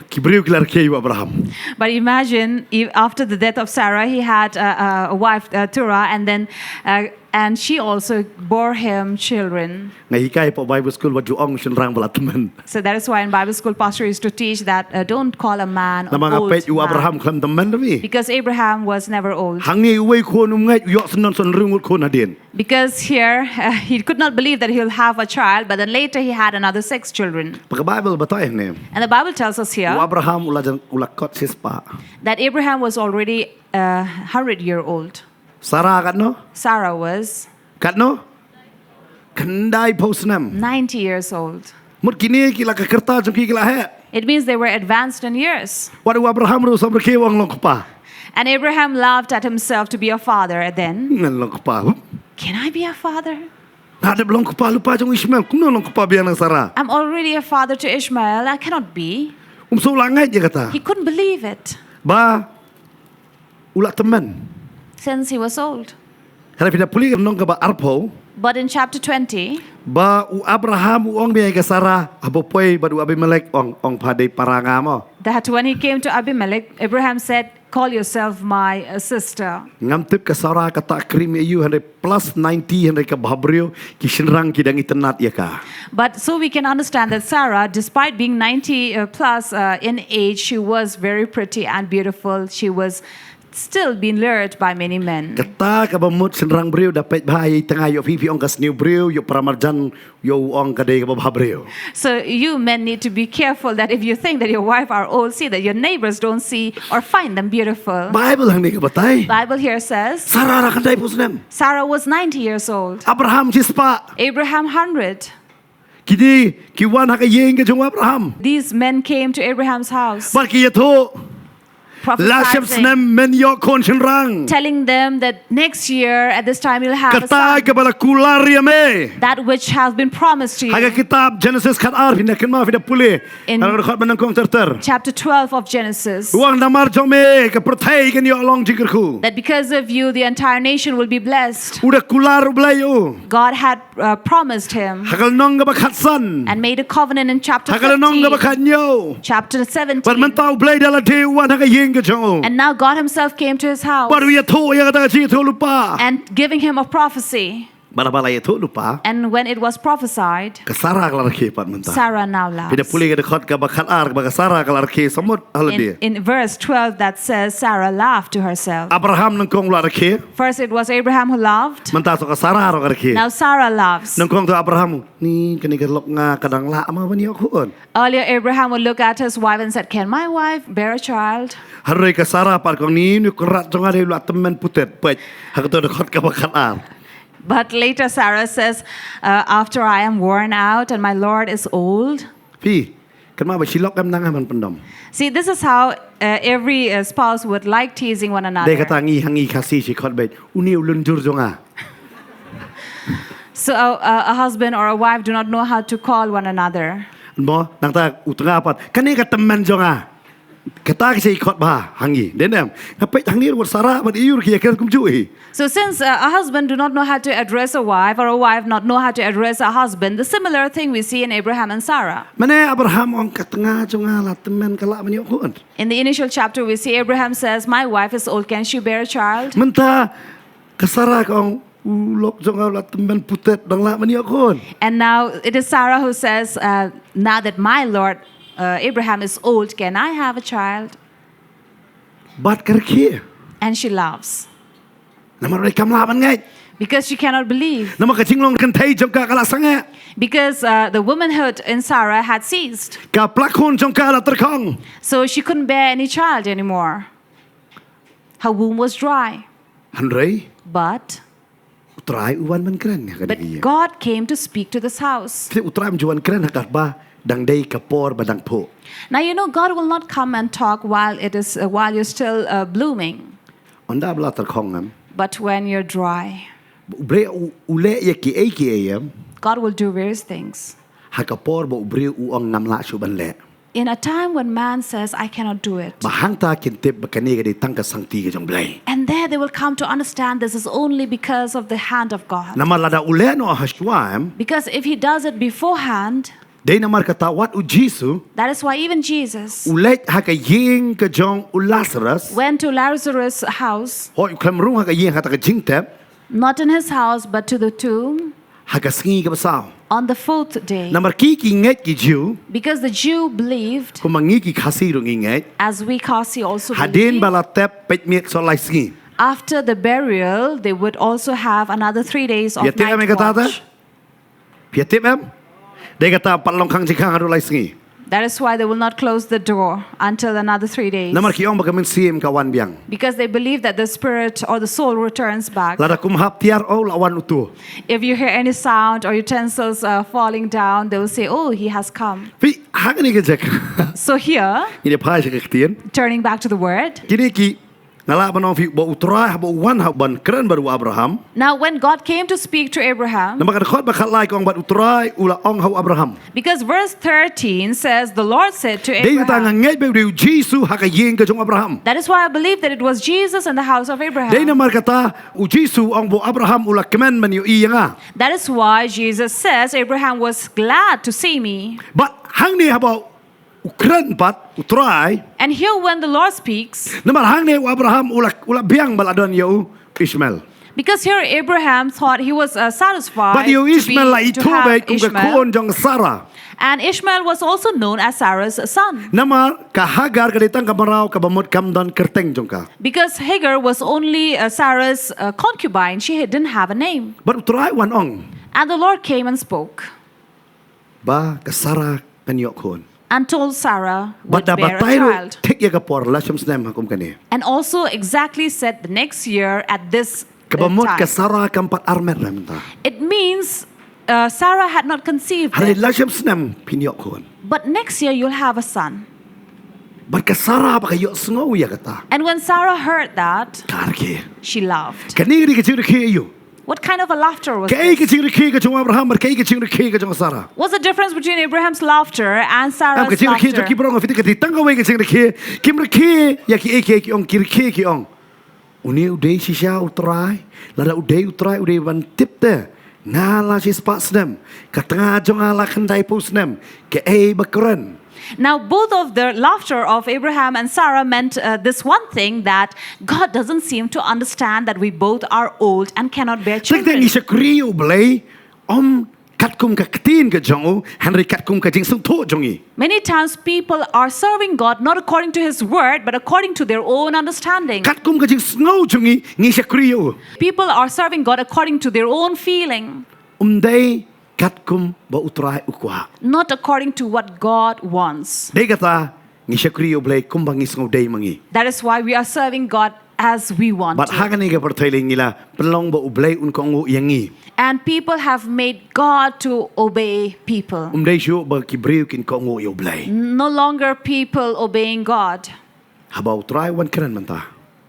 Ki briew ki la rkhie ïa u Abraham. But imagine if after the death of Sarah, he had a, a, a wife, uh, Terah, and then uh, and she also bore him children. Nga hikai hapoh Bible school wat ju ong shynrang ba la tymmen. So that is why in Bible school, pastor used to teach that uh, don't call a man an old man. Namar nga peit u Abraham khlem tymmen, tapi. Because Abraham was never old. Hangne uwei khun um ngeit, u ïoh syndon san ryngut khun hadien. Because here uh, he could not believe that he'll have a child, but then later he had another six children. Bad ka Bible batai hangne. And the Bible tells us here. U Abraham u la jan, u la kot shispah. That Abraham was already a hundred year old. Sarah katno? Sarah was. Katno? Khyndai phew snem. Ninety years old. Mut kine ki la ka kyrta jong ki ki la heh. It means they were advanced in years. Wat u Abraham ruh u samrkhie u ong long kpa. And Abraham laughed at himself to be a father then. Ngan long kpa. Can I be a father? Nga dep long kpa lypa jong Ishmael. Kumno long kpa biang na Sarah. I'm already a father to Ishmael. I cannot be. Um sngewlah ngeit ïa kata. He couldn't believe it Ba u la tymmen. Since he was old. Hynrei phi da pule lynnong kaba arphew. But in chapter twenty, Ba u Abraham u ong biang ïa ka Sarah, haba poi bad u Abimelech, ong, ong pha dei para nga mo. That when he came to Abimelech, Abraham said, "Call yourself my uh, sister." Ngam tip ka Sarah kata krim ïa u, hynrei plus ninety, hynrei ka bhabriew, ki shynrang ki dang itynnad ïa ka. But so we can understand that Sarah, despite being ninety uh, plus uh, in age, she was very pretty and beautiful. She was still being lured by many men. Kata kaba mut shynrang briew da peit bha ïa i tnga, ïoh phi phi ong ka sniew briew, ïoh para marjan ïoh u ong ka dei kaba bhabriew. So you men need to be careful that if you think that your wife are old, see that your neighbors don't see or find them beautiful. Bible hangne ka batai. Bible here says Sarah la khyndai phew snem. Sarah was ninety years old. Abraham shispah. Abraham hundred. Kine ki wan ha ka ïing ka jong Abraham. These men came to Abraham's house, Bad ki ïathuh, la shep prophesying, snem men ïoh khun shynrang. Telling them that next year at this time you'll have a Kata son. Kaba la kular ïa me. That which has been promised to Ha ka you. kitab Genesis khatar, phi na kynmaw, phi da pule. In Haba dkhot ba nyngkong ter ter. Chapter twelve of Genesis. U ong namar jong me ka pyrthei kan ïoh long jingkyrkhu. That because of you, the entire nation will be blessed. U da kular U Blei ïa u. God had uh, promised him Ha ka lynnong kaba khatsan. And made a covenant in chapter Ha ka lynnong kaba fifteen, khathynñiew. Chapter Bad seventeen. mynta U Blei da la die u wan ha ka ïing ka jong u. And now God himself came to his house Bad u ïathuh ïa kata ka jingïathuh lypa. And giving him a prophecy. Bad haba la ïathuh lypa, And when it was prophesied, ka Sarah ka la rkhie pat mynta. Sarah now laughs. Phi da pule ka dkhot kaba khatar, ba ka Sarah ka la rkhie, samut ha lade. In, in verse twelve that says Sarah laughed to herself. Abraham nyngkong u la rkhie. First it was Abraham who laughed. Mynta sa ka Sarah ruh ka rkhie. Now Sarah laughs. Nyngkong te Abraham, ni kane ka lok nga ka dang lah ma ban ïoh khun. Earlier Abraham would look at his wife and said, "Can my wife bear a child?" Hynrei ka Sarah pat ka ong, ni, ni u kynrad jong nga dei u la tymmen putet, peit. Ha kato ka dkhot kaba khatar. But later Sarah says, uh, "After I am worn out and my Lord is old." Phi, kynmaw ba shi lok em nang ban pyndom. See, this is how uh, every uh, spouse would like teasing one another. Dei kata ngi ha ngi Khasi shi khot beit, uni u lynjur jong nga. So a, a, a husband or a wife do not know how to call one another. Mo, nangta u tnga pat, kane ka tymmen jong nga. Kata ka shi khot bha ha ngi. Dei ne em? Nga peit hangne ruh Sarah bad ïa u ruh ki ïakren kumjuh hi. So since uh, a husband do not know how to address a wife or a wife not know how to address a husband, the similar thing we see in Abraham and Sarah. Mane Abraham ong, ka tnga jong nga la tymmen, ka lah ban ïoh khun. In the initial chapter, we see Abraham says, "My wife is old, can she bear a child?" Mynta ka Sarah ka ong, u lok jong nga u la tymmen putet, dang lah ban ïoh khun. And now it is Sarah who says, uh, "Now that my Lord uh, Abraham is old, can I have a child?" Bad ka rkhie. And she laughs Namar ba kam lah ban ngeit. Because she cannot believe. Namar ka jinglong kynthei jong ka ka la sangeh. Because uh, the womanhood in Sarah had ceased. Ka plak khun jong ka la tyrkhong. So she couldn't bear any child anymore. Her womb was dry. Hynrei But, U Trai u wan ban kren ha kane ka but ïing. God came to speak to this house. Te U Trai um ju wan kren ha kaba dang dei ka por ba dang phuh. Now you know God will not come and talk while it is uh, while you're still uh, blooming, Ynda ba la tyrkhong em. But when you're dry. U Blei u, u leh ïa kiei kiei em. God will do various things. Ha ka por ba u briew u ong ngam lah shuh ban leh. In a time when man says, "I cannot do it." Ba hangta kin tip ba kane ka dei tang ka sangti ka jong U Blei. And there they will come to understand this is only because of the hand of God. Namar lada u leh noh ha shuwa em. Because if he does it beforehand, Dei namar kata wat u Jisu. That is why even Jesus U leit ha ka ïing ka jong u Lazarus. Went to Lazarus' house, Hooid, u khlem rung ha ka ïing, ha kata ka jingtep. Not in his house, but to the tomb. Ha ka sngi kaba saw. On the fourth day. Namar ki ki ngeit ki Jiw. Because the Jew believed. Kumba ngi ki Khasi ruh ngi ngeit. As we Khasi also believe. Hadien ba la tep peit miet sor lai sngi. After the burial, they would also have another three days of Phi ïa tip em night ïa kata te? Watch. Phi ïa tip em? Dei kata pat long khang jingkhang haduh lai sngi. That is why they will not close the door until another three days. Namar ki ong ba ka mynsiem ka wan biang. Because they believe that the spirit or the soul returns back. Lada kum hap tiar, oh, la wan utu. If you hear any sound or utensils uh, falling down, they will say, "Oh, he has come." Phi, ha kane ka jaka. So here, ngi phai sha ka ktien, turning back to the word, kine ki, nga lah ban ong phi ba U Trai haba u wan ha ban kren bad u Abraham. Now, when God came to speak to Abraham, namar ka dkhot ba khatlai ka ong bad U Trai u la ong ha u Abraham. Because verse thirteen says, "The Lord said to Abraham." Dei kata nga ngeit ba u dei u Jisu ha ka ïing ka jong u Abraham. That is why I believe that it was Jesus in the house of Abraham. Dei namar kata u Jisu u ong ba u Abraham u la kmen ban ïohi ïa nga. That is why Jesus says, "Abraham was glad to see me." Bad hangne haba u kren pat U Trai. And here when the Lord speaks, namar hangne u Abraham u la, u la biang ba la don ïa u Ishmael. Because here Abraham thought he was uh, satisfied. Bad ïa u Ishmael la ithuh beit kum ka khun jong Sarah. And Ishmael was also known as Sarah's son. Namar ka Hagar ka dei tang ka mraw kaba mut kam don kyrteng jong ka. Because Hagar was only uh, Sarah's uh, concubine, she didn't have a name. Bad U Trai u wan ong. And the Lord came and spoke. Ba ka Sarah kan ïoh khun. And told Sarah would bear a child. Bad da batai ruh thik ïa ka por, la shiphew snem ha kum kane. And also exactly said the next year at this uh, time. Kaba mut ka Sarah kam pat armet re mynta. It means uh, Sarah had not conceived yet. Hynrei la shiphew snem phin ïoh khun. But next year you'll have a son. Bad ka Sarah ba ka ïohsngew ïa kata. And when Sarah heard that, ka rkhie. She laughed. Kane ka dei ka jingrakhe aïu? What kind of a laughter was this? Kaei ka jingrakhe ka jong Abraham bad kaei ka jingrakhe ka jong Sarah? What's the difference between Abraham's laughter and Sarah's laughter? Ka jingrakhe jong ki briew nga, phi tip ka dei tang kawei ka jingrakhe. Kim rakhe ïa kiei kiei ki ong, ki rakhe ki ong. Une u dei shisha U Trai, lada u dei U Trai u dei ban tip te. Nga la shispah snem, ka tnga jong nga la khyndaiphew snem, kaei ba kren. Now, both of the laughter of Abraham and Sarah meant uh, this one thing, that God doesn't seem to understand that we both are old and cannot bear children. Teng teng ngi shakri ïa U Blei, ym katkum ka ktien ka jong u, hynrei katkum ka jingsngewthuh jong ngi. Many times people are serving God not according to his word, but according to their own understanding. Katkum ka jingsngew jong ngi, ngi shakri ïa u. People are serving God according to their own feeling. Ym dei katkum ba U Trai u kwah. Not according to what God wants. Dei kata, ngi shakri ïa U Blei kumba ngi sngew dei ma ngi. That is why we are serving God as we want to. Bad ha kane ka pyrthei lei ngi la pynlong ba U Blei un kohnguh ïa ngi. And people have made God to obey people. Ym dei shuh ba ki briew kin kohnguh ïa U Blei. No longer people obeying God. Haba U Trai u wan kren mynta.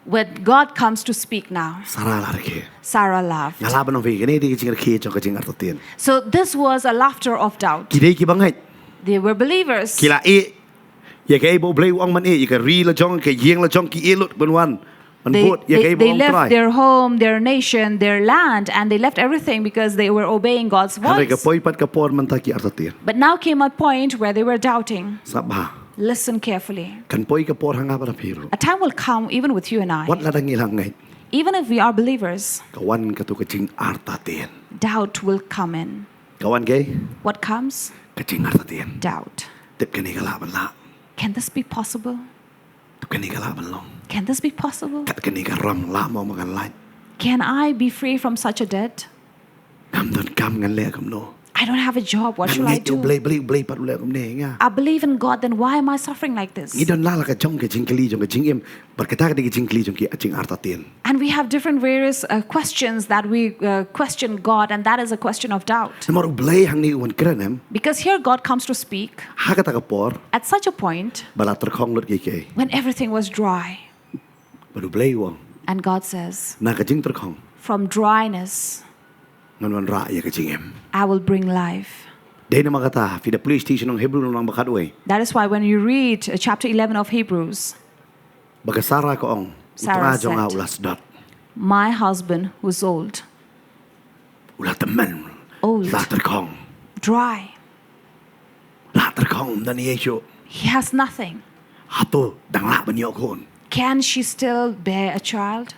When God comes to speak now, Sarah la rkhie. Sarah laughed. Nga lah ban ong phi kane dei ka jingrakhe jong ka jingartatien. So this was a laughter of doubt. Ki dei kiba ngeit. They were believers. Ki la ïeh ïa kaei ba U Blei u ong ban ïeh, ïa ka ri la jong, ka ïing la jong, ki ïeh lut ban wan ban bud ïa kaei ba u ong U Trai. They, they left their home, their nation, their land, and they left everything because they were obeying God's voice. Hynrei ka poi pat ka por mynta ki artatien. But now came a point where they were doubting. Sngap bha. Listen carefully. Kan poi ka por ha nga bad ha phi ruh. A time will come even with you and I. Wat lada ngi la ngeit. Even if we are believers, ka wan kato ka jingartatien. Doubt will come in. Ka wan kaei? What comes? Ka jingartatien. Doubt. Tip kane ka lah ban lah? Can this be possible? Tip kane ka lah ban long? Can this be possible? Kat kane ka ram lah mo ma kan lait? Can I be free from such a debt? Ngam don kam, ngan leh kumno? I don't have a job. What should I do? Ngan ngeit ïa U Blei, balei U Blei pat u leh kumne ïa nga? I believe in God, then why am I suffering like this? Ngi don la la ka jong ka jingkylli jong ka jingim. Bad kata ka dei ka jingkylli jong ki jingartatien. And we have different various uh, questions that we uh, question God, and that is a question of doubt. Namar U Blei hangne u wan kren em. Because here God comes to speak. Ha kata ka por. At such a point. Ba la tyrkhong lut kiei kiei. When everything was dry. Bad U Blei u ong. And God says. Na ka jingtyrkhong. From dryness. Ngan wanrah ïa ka jingim. I will bring life. Dei namar kata, phi da pule sha ka shithi jong Hebru lynnong ba khatwei. That is why when you read uh, chapter eleven of Hebrews, ba ka Sarah ka ong, Sarah said, u tnga jong nga u la sdot. My husband who's old. U la tymmen. Old. La tyrkhong. Dry. La tyrkhong, ym don ei ei shuh. He has nothing. Hato dang lah ban ïoh khun? Can she still bear a child?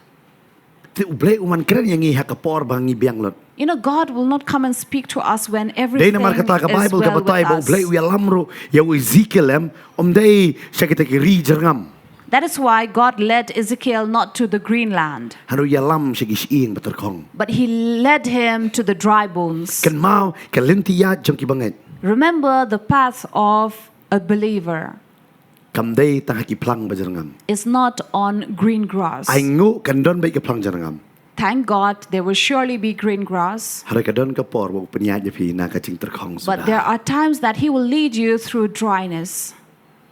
Te U Blei u man kren ïa ngi ha ka por ba ngi biang lut. You know, God will not come and speak to us when everything is well with us. Dei namar kata ka Bible ka batai ba U Blei u ïalam ruh ïa u Ezekiel em, ym dei sha kita ki ri jyrngam. That is why God led Ezekiel not to the green land. Hynrei u ïalam sha ki shyieng ba tyrkhong. But he led him to the dry bones. Kynmaw ka lynti ïaid jong ki bangeit. Remember the path of A believer kam dei tang ha ki phlang ba jyrngam. Is not on green grass. Ai nguh kan don beit ki phlang jyrngam. Thank God there will surely be green grass. Hynrei ka don ka por ba u pynïaid ïa phi na ka jingtyrkhong suda. But there are times that He will lead you through dryness.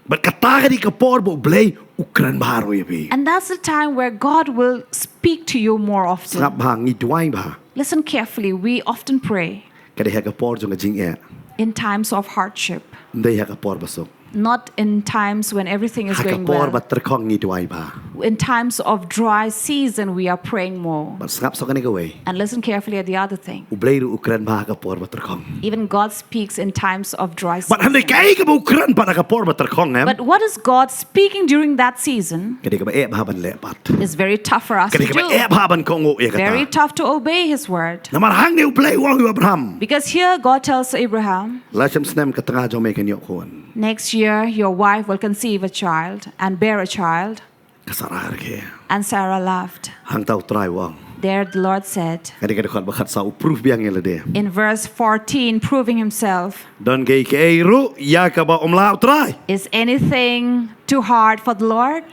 Bad kata ka dei ka por ba U Blei u kren bha ruh ïa phi. And that's the time where God will speak to you more often. Sngap bha, ngi duwai bha. Listen carefully. We often pray Ka dei ha ka por jong ka jingeh. In times of hardship, Ym dei ha ka por ba suk. Not in times when everything is Ha ka going por well. Ba tyrkhong ngi duwai bha. In times of dry season, we are praying more. Bad sngap suk kane kawei. And listen carefully at the other thing. U Blei ruh u kren bha ha ka por ba tyrkhong. Even God speaks in times of dry Bad hynrei season. kaei kaba u kren pat ha ka por ba tyrkhong em. But what is God speaking during that season? Ka dei kaba eh bha ban leh pat. Is very tough for us Ka to dei kaba do. eh bha ban kohnguh ïa kata. Very tough to obey His word. Namar hangne U Blei u ong ïa u Abraham. Because here God tells Abraham, La shem snem ka tnga jong me kan ïoh khun. "Next year your wife will conceive a child and bear a child." Ka Sara ka rkhie. And Sarah laughed. Hangta U Trai u ong. There the Lord said, Ka dei ka dkhot ba khatsaw u proof biang ïa lade. In verse fourteen, proving Himself, Don kaei kaei ruh ïa kaba ym lah U Trai. "Is anything too hard for the Lord?"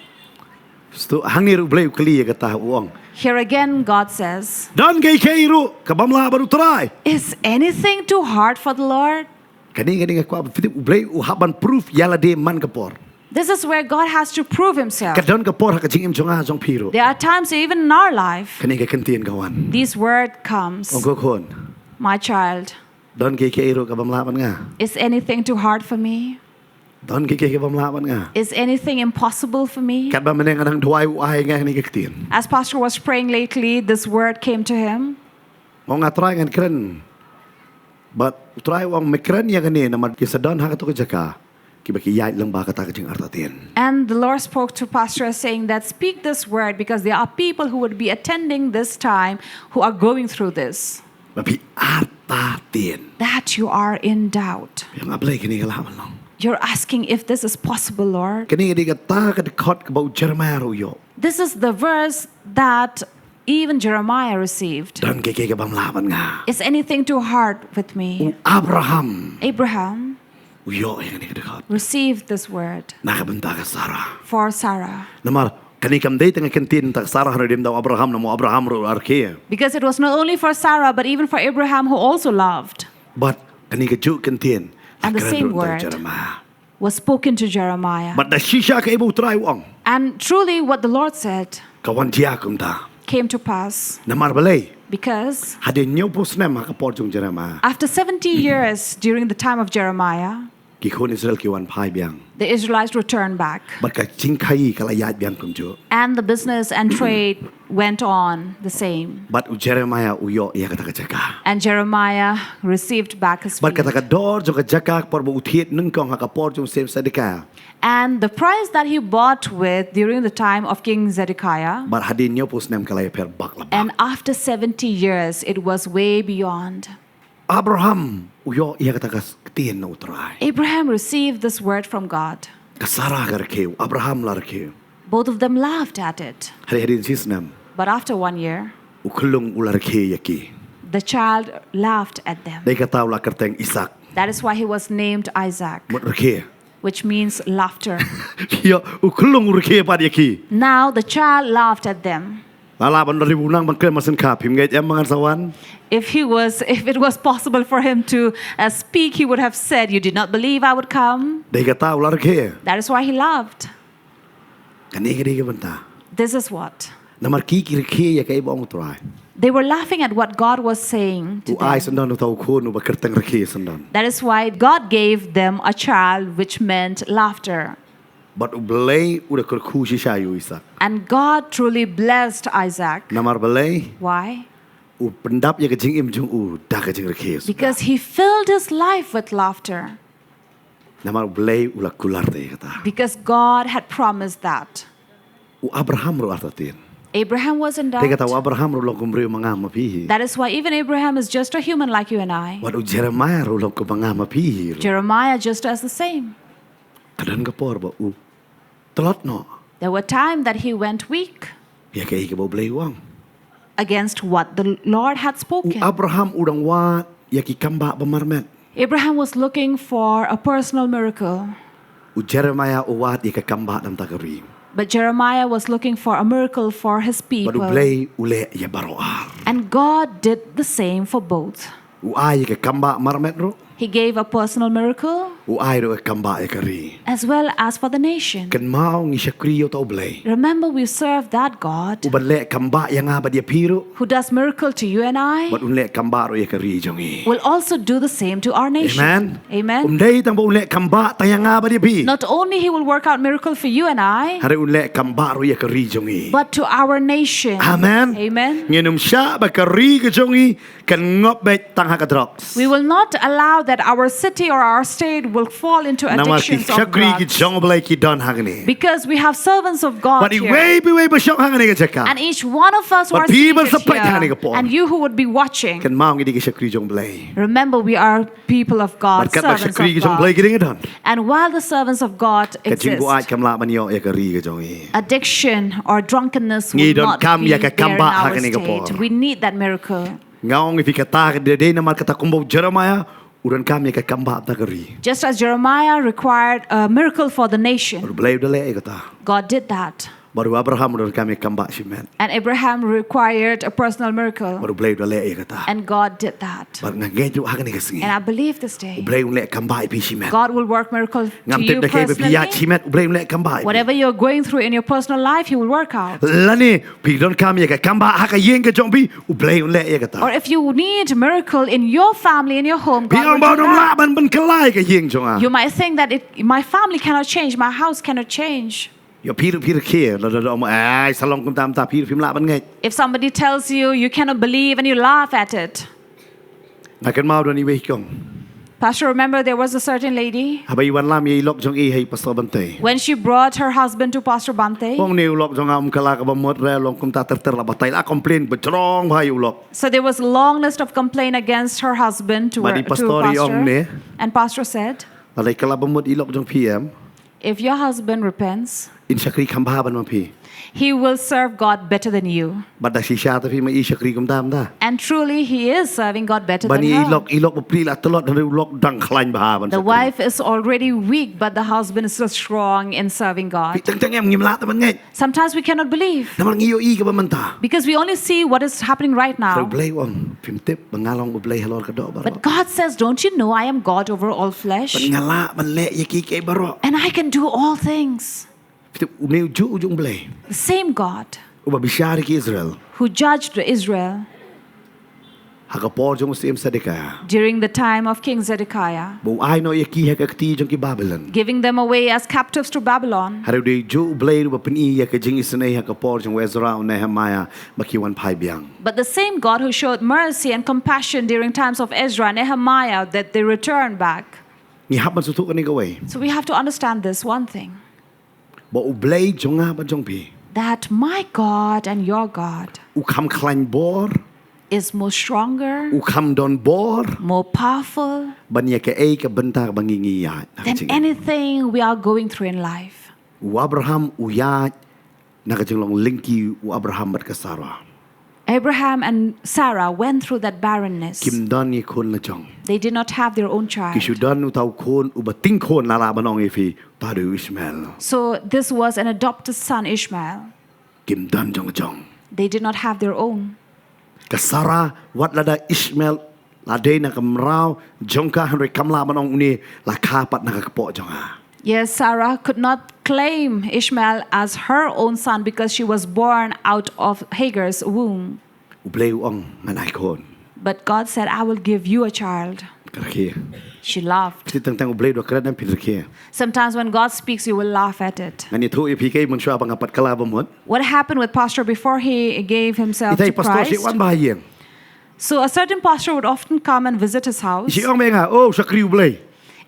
Stu hangne ruh U Blei u kylli ïa kata u ong. Here again, God says, Don kaei kaei ruh kaba ym lah bad U Trai. "Is anything too hard for the Lord?" Kane kane ka kwah ba fit U Blei u hap ban proof ïa lade man ka por. This is where God has to prove Himself. Ka don ka por ha ka jingim jong nga jong phi ruh. There are times, even in our life, Kane ka ktien ka wan. this word comes. Ong ko khun. "My child, Don kaei kaei ruh kaba ym lah bad nga. is anything too hard for me? Don kaei kaei kaba ym lah bad nga. Is anything impossible for me?" Katba mynne nga dang duwai u ai nga kane ka ktien. As Pastor was praying lately, this word came to him. Ong, nga Trai ngan kren. Bad U Trai u ong me kren ïa kane namar ki sa don ha kato ka jaka kiba ki ïaid lyngba kata ka jingartatien. And the Lord spoke to Pastor saying that, "Speak this word, because there are people who would be attending this time who are going through this." Ba phi artatien. That you are in doubt. Ïa nga Blei kane ka lah ban long. You're asking if this is possible, Lord. Kane ka dei kata ka dkhot kaba u Jeremiah ruh u ïoh. This is the verse that even Jeremiah received. Don kaei kaei kaba ym lah bad nga. "Is anything too hard with me?" U Abraham Abraham u ïoh ïa kane ka dkhot. received this word Na ka bynta ka Sara. for Sarah. Namar kane kam dei tang ka ktien tang ka Sara hynrei dei da u Abraham namar u Abraham ruh u la rkhie. Because it was not only for Sarah, but even for Abraham, who also loved. Bad kane kajuh ka ktien. And the Ka kren same ruh da u word. Jeremiah. Was spoken to Jeremiah. Bad da shisha kaei ba U Trai u ong. And truly, what the Lord said Ka wan jia kumta. Came to pass. Namar balei. Because Hadien hynñiewphew snem ha ka por jong u Jeremiah. After seventy years during the time of Jeremiah, Ki khun Israel ki wan phai biang. The Israelites returned back. Bad ka jingkhaïi ka la ïaid biang kumjuh. And the business and trade went on the same. Bad u Jeremiah u ïoh ïa kata ka jaka. And Jeremiah received back his Bad kata ka field. Dor jong ka jaka por ba u thied nyngkong ha ka por jong u Zedekiah. And the price that he bought with during the time of King Zedekiah, Bad hadien hynñiewphew snem ka la ïapher bak la bak. And after seventy years, it was way beyond. Abraham u ïoh ïa kata ka ktien na u Trai. Abraham received this word from God. Ka Sarah ka rkhie, u Abraham la rkhie. Both of them laughed at it. Hadien hadien shisnem. But after one year, U khyllung u la rkhie ïa ki. The child laughed at them. Dei kata u la kyrteng Isaac. That is why he was named Isaac, Mut rkhie. Which means laughter. Ïa u khyllung u rkhie pat ïa ki. Now the child laughed at them. Lala ban ri u nang ban kren masin kha phim ngeit em ngan sa wan. If he was, if it was possible for him to uh, speak, he would have said, "You did not believe I would come." Dei kata u la rkhie. That is why he laughed. Kane ka dei ka bynta. This is what. Namar ki ki rkhie ïa kaei ba ong u Trai. They were laughing at what God was saying to U ai them. Syndon u tau khun u ba kyrteng rkhie Syndon. That is why God gave them a child, which meant laughter. Bad u Blei u da kyrkhu shisha ïa u Isaac. And God truly blessed Isaac. Namar balei. Why? U pyndap ïa ka jingim jong u da ka jingrkhie. Because he filled his life with laughter. Namar u Blei u la kular te ïa kata. Because God had promised that. U Abraham ruh artatien. Abraham was in Te kata u doubt. Abraham ruh long kum u briew manga ma phi hi. That is why even Abraham is just a human like you and I. Bad u Jeremiah ruh long kum manga ma phi hi. Jeremiah just as the same. Ka don ka por ba u tlot noh. There were times that he went weak Ïa kaei kaba u Blei u ong. Against what the Lord had U spoken. Abraham u dang wad ïa ki kambah ba marmet. Abraham was looking for a personal miracle. U Jeremiah u wad ïa ka kambah na ka bynta ka ri. But Jeremiah was looking for a miracle for his Bad u people. Blei u leh ïa baroh ar. And God did the same for both. U ai ïa ka kambah marmet ruh. He gave a personal miracle U ai ruh ïa ka kambah ïa ka ri. As well as for the nation. Kynmaw ngi shakri ïa uta u Blei. Remember, we serve that God U ban leh kambah ïa nga bad ïa phi ruh. Who does miracle to you and I Bad un leh kambah ruh ïa ka ri jong ngi. Will also do the same to our nation. Amen. Amen. Um dei tang ba un leh kambah tang ïa nga bad ïa phi. Not only He will work out miracle for you and I, Hynrei un leh kambah ruh ïa ka ri jong ngi. But to our nation. Amen. Amen. Ngin ym shah ba ka ri ka jong ngi kan ngop beit tang ha ka drugs. We will not allow that our city or our state will fall into Namar ki addictions of shakri ki drugs. Jong U Blei ki don hangne. Because we have servants of God Bad here. Iwei pa iwei ba shong hangne ka jaka. And each one of us who Bad are phi seated ba sa peit here, hangne ka por. And you who would be watching, Kynmaw ngi dei ki shakri Jong U Blei. Remember, we are people of God, Bad katba servants shakri of ki Jong U Blei God. Ki dei ngi don. And while the servants of God Ka jingbuaid exist, kam lah ban ïoh ïa ka ri ka jong ngi. Addiction or drunkenness Ngi will don not kam be ïa ka there in kambah ha our kane ka por. State. We need that miracle. Nga ong ïa phi kata ka dei namar kata kumba u Jeremiah u don kam ïa ka kambah na ka ri. Just as Jeremiah required a miracle for the nation, Bad U Blei u da leh ïa kata. God did that. Bad u Abraham u don kam ïa ka kambah shimet. And Abraham required a personal miracle. Bad U Blei u da leh ïa kata. And God did that. Bad nga ngeit ruh ha kane ka sngi. And I believe this day, U Blei un leh kambah ïa phi shimet. God will work miracle to Ngam tip you da kaei ba phi ïaid personally. shimet, U Blei un leh kambah ïa phi. Whatever you're going through in your personal life, He will work out. Lane phi don kam ïa ka kambah ha ka ïing ka jong phi, U Blei un leh ïa kata. Or if you need miracle in your family, in your home, Phi God ong will ba do ong lah that. Ban ban kylla ïa ka ïing jong nga. You might think that it, my family cannot change, my house cannot change. Ïa phi ruh phi rkhie la da da ong ai sa long kumta kumta phi ruh phim lah ban ngeit. If somebody tells you you cannot believe and you laugh at it. Nga kynmaw don iwei i kong. Pastor, remember there was a certain lady. Haba i wan lam ïa i lok jong i ha i Pastor Bante. When she brought her husband to Pastor Bante, Ong ne u lok jong nga um kylla kaba mut re long kumta ter ter la batai la complain ba jrong bha ïa u lok. So there was a long list of complaint against her husband to, Bad i to Pastor i ong Pastor. Ne. And Pastor said, Lada i kylla ba mut i lok jong phi em. If your husband repents, In shakri kham bha ban ma phi. He will serve God better than you. Bad da shisha ta phi ma i shakri kumta kumta. And truly, he is serving God better Ban than i her. Lok i lok ba pli la tlot hynrei u lok dang khlaiñ bha ban. The wife is already weak, but the husband is still strong in serving Phi God. teng teng em ngim lah ta ban ngeit. Sometimes we cannot believe Namar ngi ïohi kaba mynta. Because we only see what is happening right Hynrei u now. Blei u ong phim tip ba nga long u Blei halor ka doh baroh. But God says, "Don't you know I am God over all flesh? Ban nga lah ban leh ïa ki ki baroh. And I can do all things." Phi tip u ne u ju u jong u Blei. The same God Uba bishar ïa ki Israel. Who judged Israel Ha ka por jong u Syiem Zedekiah. During the time of King Zedekiah, Ba u ai noh ïa ki ha ka kti jong ki Babylon. Giving them away as captives to Babylon. Hynrei u dei ju u Blei ruh ba pyni ïa ka jingisynei ha ka por jong u Ezra u Nehemiah ba ki wan phai biang. But the same God who showed mercy and compassion during times of Ezra and Nehemiah that they returned back. Ngi hap ban sngewthuh kane kawei. So we have to understand this one thing. Ba u Blei jong nga bad jong phi. That my God and your God U kham khlaiñ bor. Is more stronger, U kham don bor. More powerful Ban ïa kaei ka bynta ba ngi ngi ïa. Than anything we are going through in life. U Abraham u ïa na ka jinglong lyngkhi u Abraham bad ka Sarah. Abraham and Sarah went through that barrenness. Kim don ïa khun la jong. They did not have their own child. Ki shu don uta u khun uba tyngkhun la lah ban ong ïa phi uta u dei u Ishmael. So this was an adopted son, Ishmael. Kim don jong jong. They did not have their own. Ka Sarah wat lada Ishmael la dei na ka mraw jong ka hynrei kam lah ban ong une la kha pat na ka kpoh jong nga. Yes, Sarah could not claim Ishmael as her own son because she was born out of Hagar's womb. U Blei u ong ngan ai khun. But God said, "I will give you a child." Ka rkhie. She laughed. Phi tip teng teng u Blei u da kren em phi rkhie. Sometimes when God speaks, you will laugh at it. Ngan ïathuh ïa phi kaei mynshuwa ba nga pat kylla ba mut. What happened with Pastor before he gave himself Ita i to pastor shi Christ? Wan ba ha ïing. So a certain pastor would often come and visit his house. Shi ong ba nga oh shakri u Blei.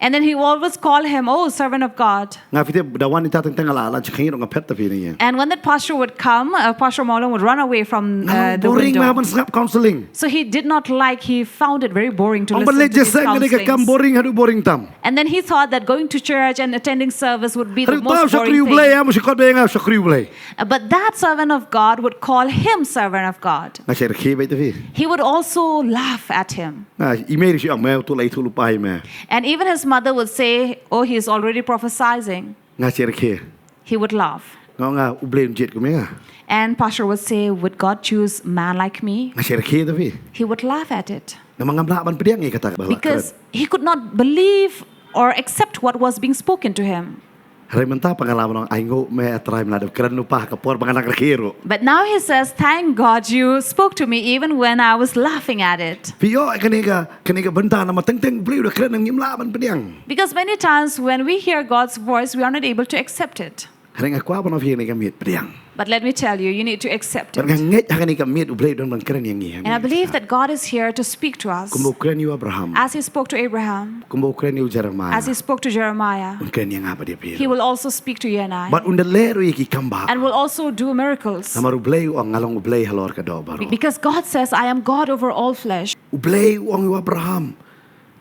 And then he always call him, "Oh, servant of God." Nga phi tip da wan ita teng teng la la chkhang ong nga phet ta phi ne. And when that pastor would come, uh, Pastor Mawlong would run away from uh, Nga the boring window. Nga ban sngap counseling. So he did not like, he found it very boring to Ong listen ban leh to these jeseng ne ka kam counselings. Boring haduh boring tam. And then he thought that going to church and attending service would be the Haduh most tau shakri boring u Blei thing. Am shi kot ba nga shakri u Blei. Uh, But that servant of God would call him servant of God. Nga shakri beit ta phi. He would also laugh at him. Nga i mei shi ong me tu lai tu lu pai me. And even his Mother would say, "Oh, he's already prophesizing." Nga syrkhie. He would laugh. Nga nga, "U Blei un jied kum ïa nga." And pastor would say, "Would God choose man like me?" Nga syrkhie, tapi he would laugh at it. Namar ngam lah ban pdiang ïa kata ba la kren. Because he could not believe or accept what was being spoken to him. Hynrei mynta pat nga lah ban ong, "Ai nguh me A Trai, me la dep kren lypa ha ka por ba nga dang rkhie ruh." But now he says, "Thank God you spoke to me even when I was laughing at it." Phi ïoh kane ka, kane ka bynta namar teng teng U Blei u da kren, ngim lah ban pdiang. Because many times when we hear God's voice, we are not able to accept it. Hynrei nga kwah ban ong ïa phi, kane ka miet pdiang. But let me tell you, you need to accept it. Bad nga ngeit ha kane ka miet U Blei u don ban kren ïa ngi. And I believe that God is here to speak to us. Kumba u kren ïa u Abraham. As he spoke to Abraham. Kumba u kren ïa u Jeremiah. As he spoke to Jeremiah. Un kren ïa nga bad ïa phi. He will also speak to you and I. Bad un da leh ruh ïa ki kam bah. And will also do miracles. Namar U Blei u ong, "Nga long U Blei halor ka doh baroh." Because God says, "I am God over all flesh." U Blei u ong ïa u Abraham,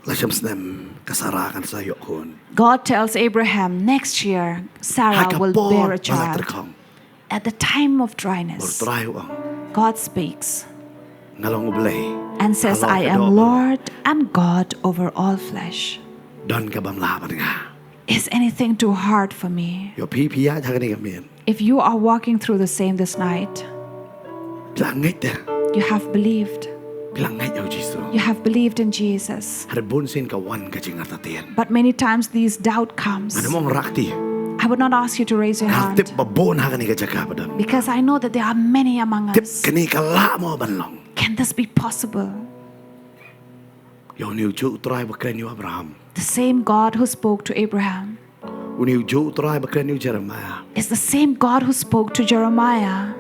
"La shem snem, ka Sarah kan sa ïoh khun." God tells Abraham, "Next year, Sarah will bear a child." Ha ka por ba la tyrkhong. At the time of dryness, U Trai u ong, God speaks. "Nga long U Blei." And says, "I am Lord and God over all flesh." Don ka bym lah bad nga? Is anything too hard for me? Ïoh phi, phi ïaid ha kane ka miet. If you are walking through the same this night, phi la ngeit de? You have believed. Phi la ngeit ïa u Jisu? You have believed in Jesus. Hynrei bun sien ka wan ka jingartatien. But many times these doubt comes. Ngam ong rah kti. I would not ask you to raise your hand. Nga tip ba bun ha kane ka jaka ba don. Because I know that there are many among us. Tip kane ka lah mo ban long? Can this be possible? Ïa une u juh U Trai ba kren ïa u Abraham. The same God who spoke to Abraham. Une u juh U Trai ba kren ïa u Jeremiah. Is the same God who spoke to Jeremiah.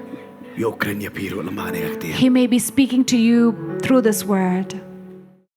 Ïoh kren ïa phi ruh lyngba kane ka ktien. He may be speaking to you through this word.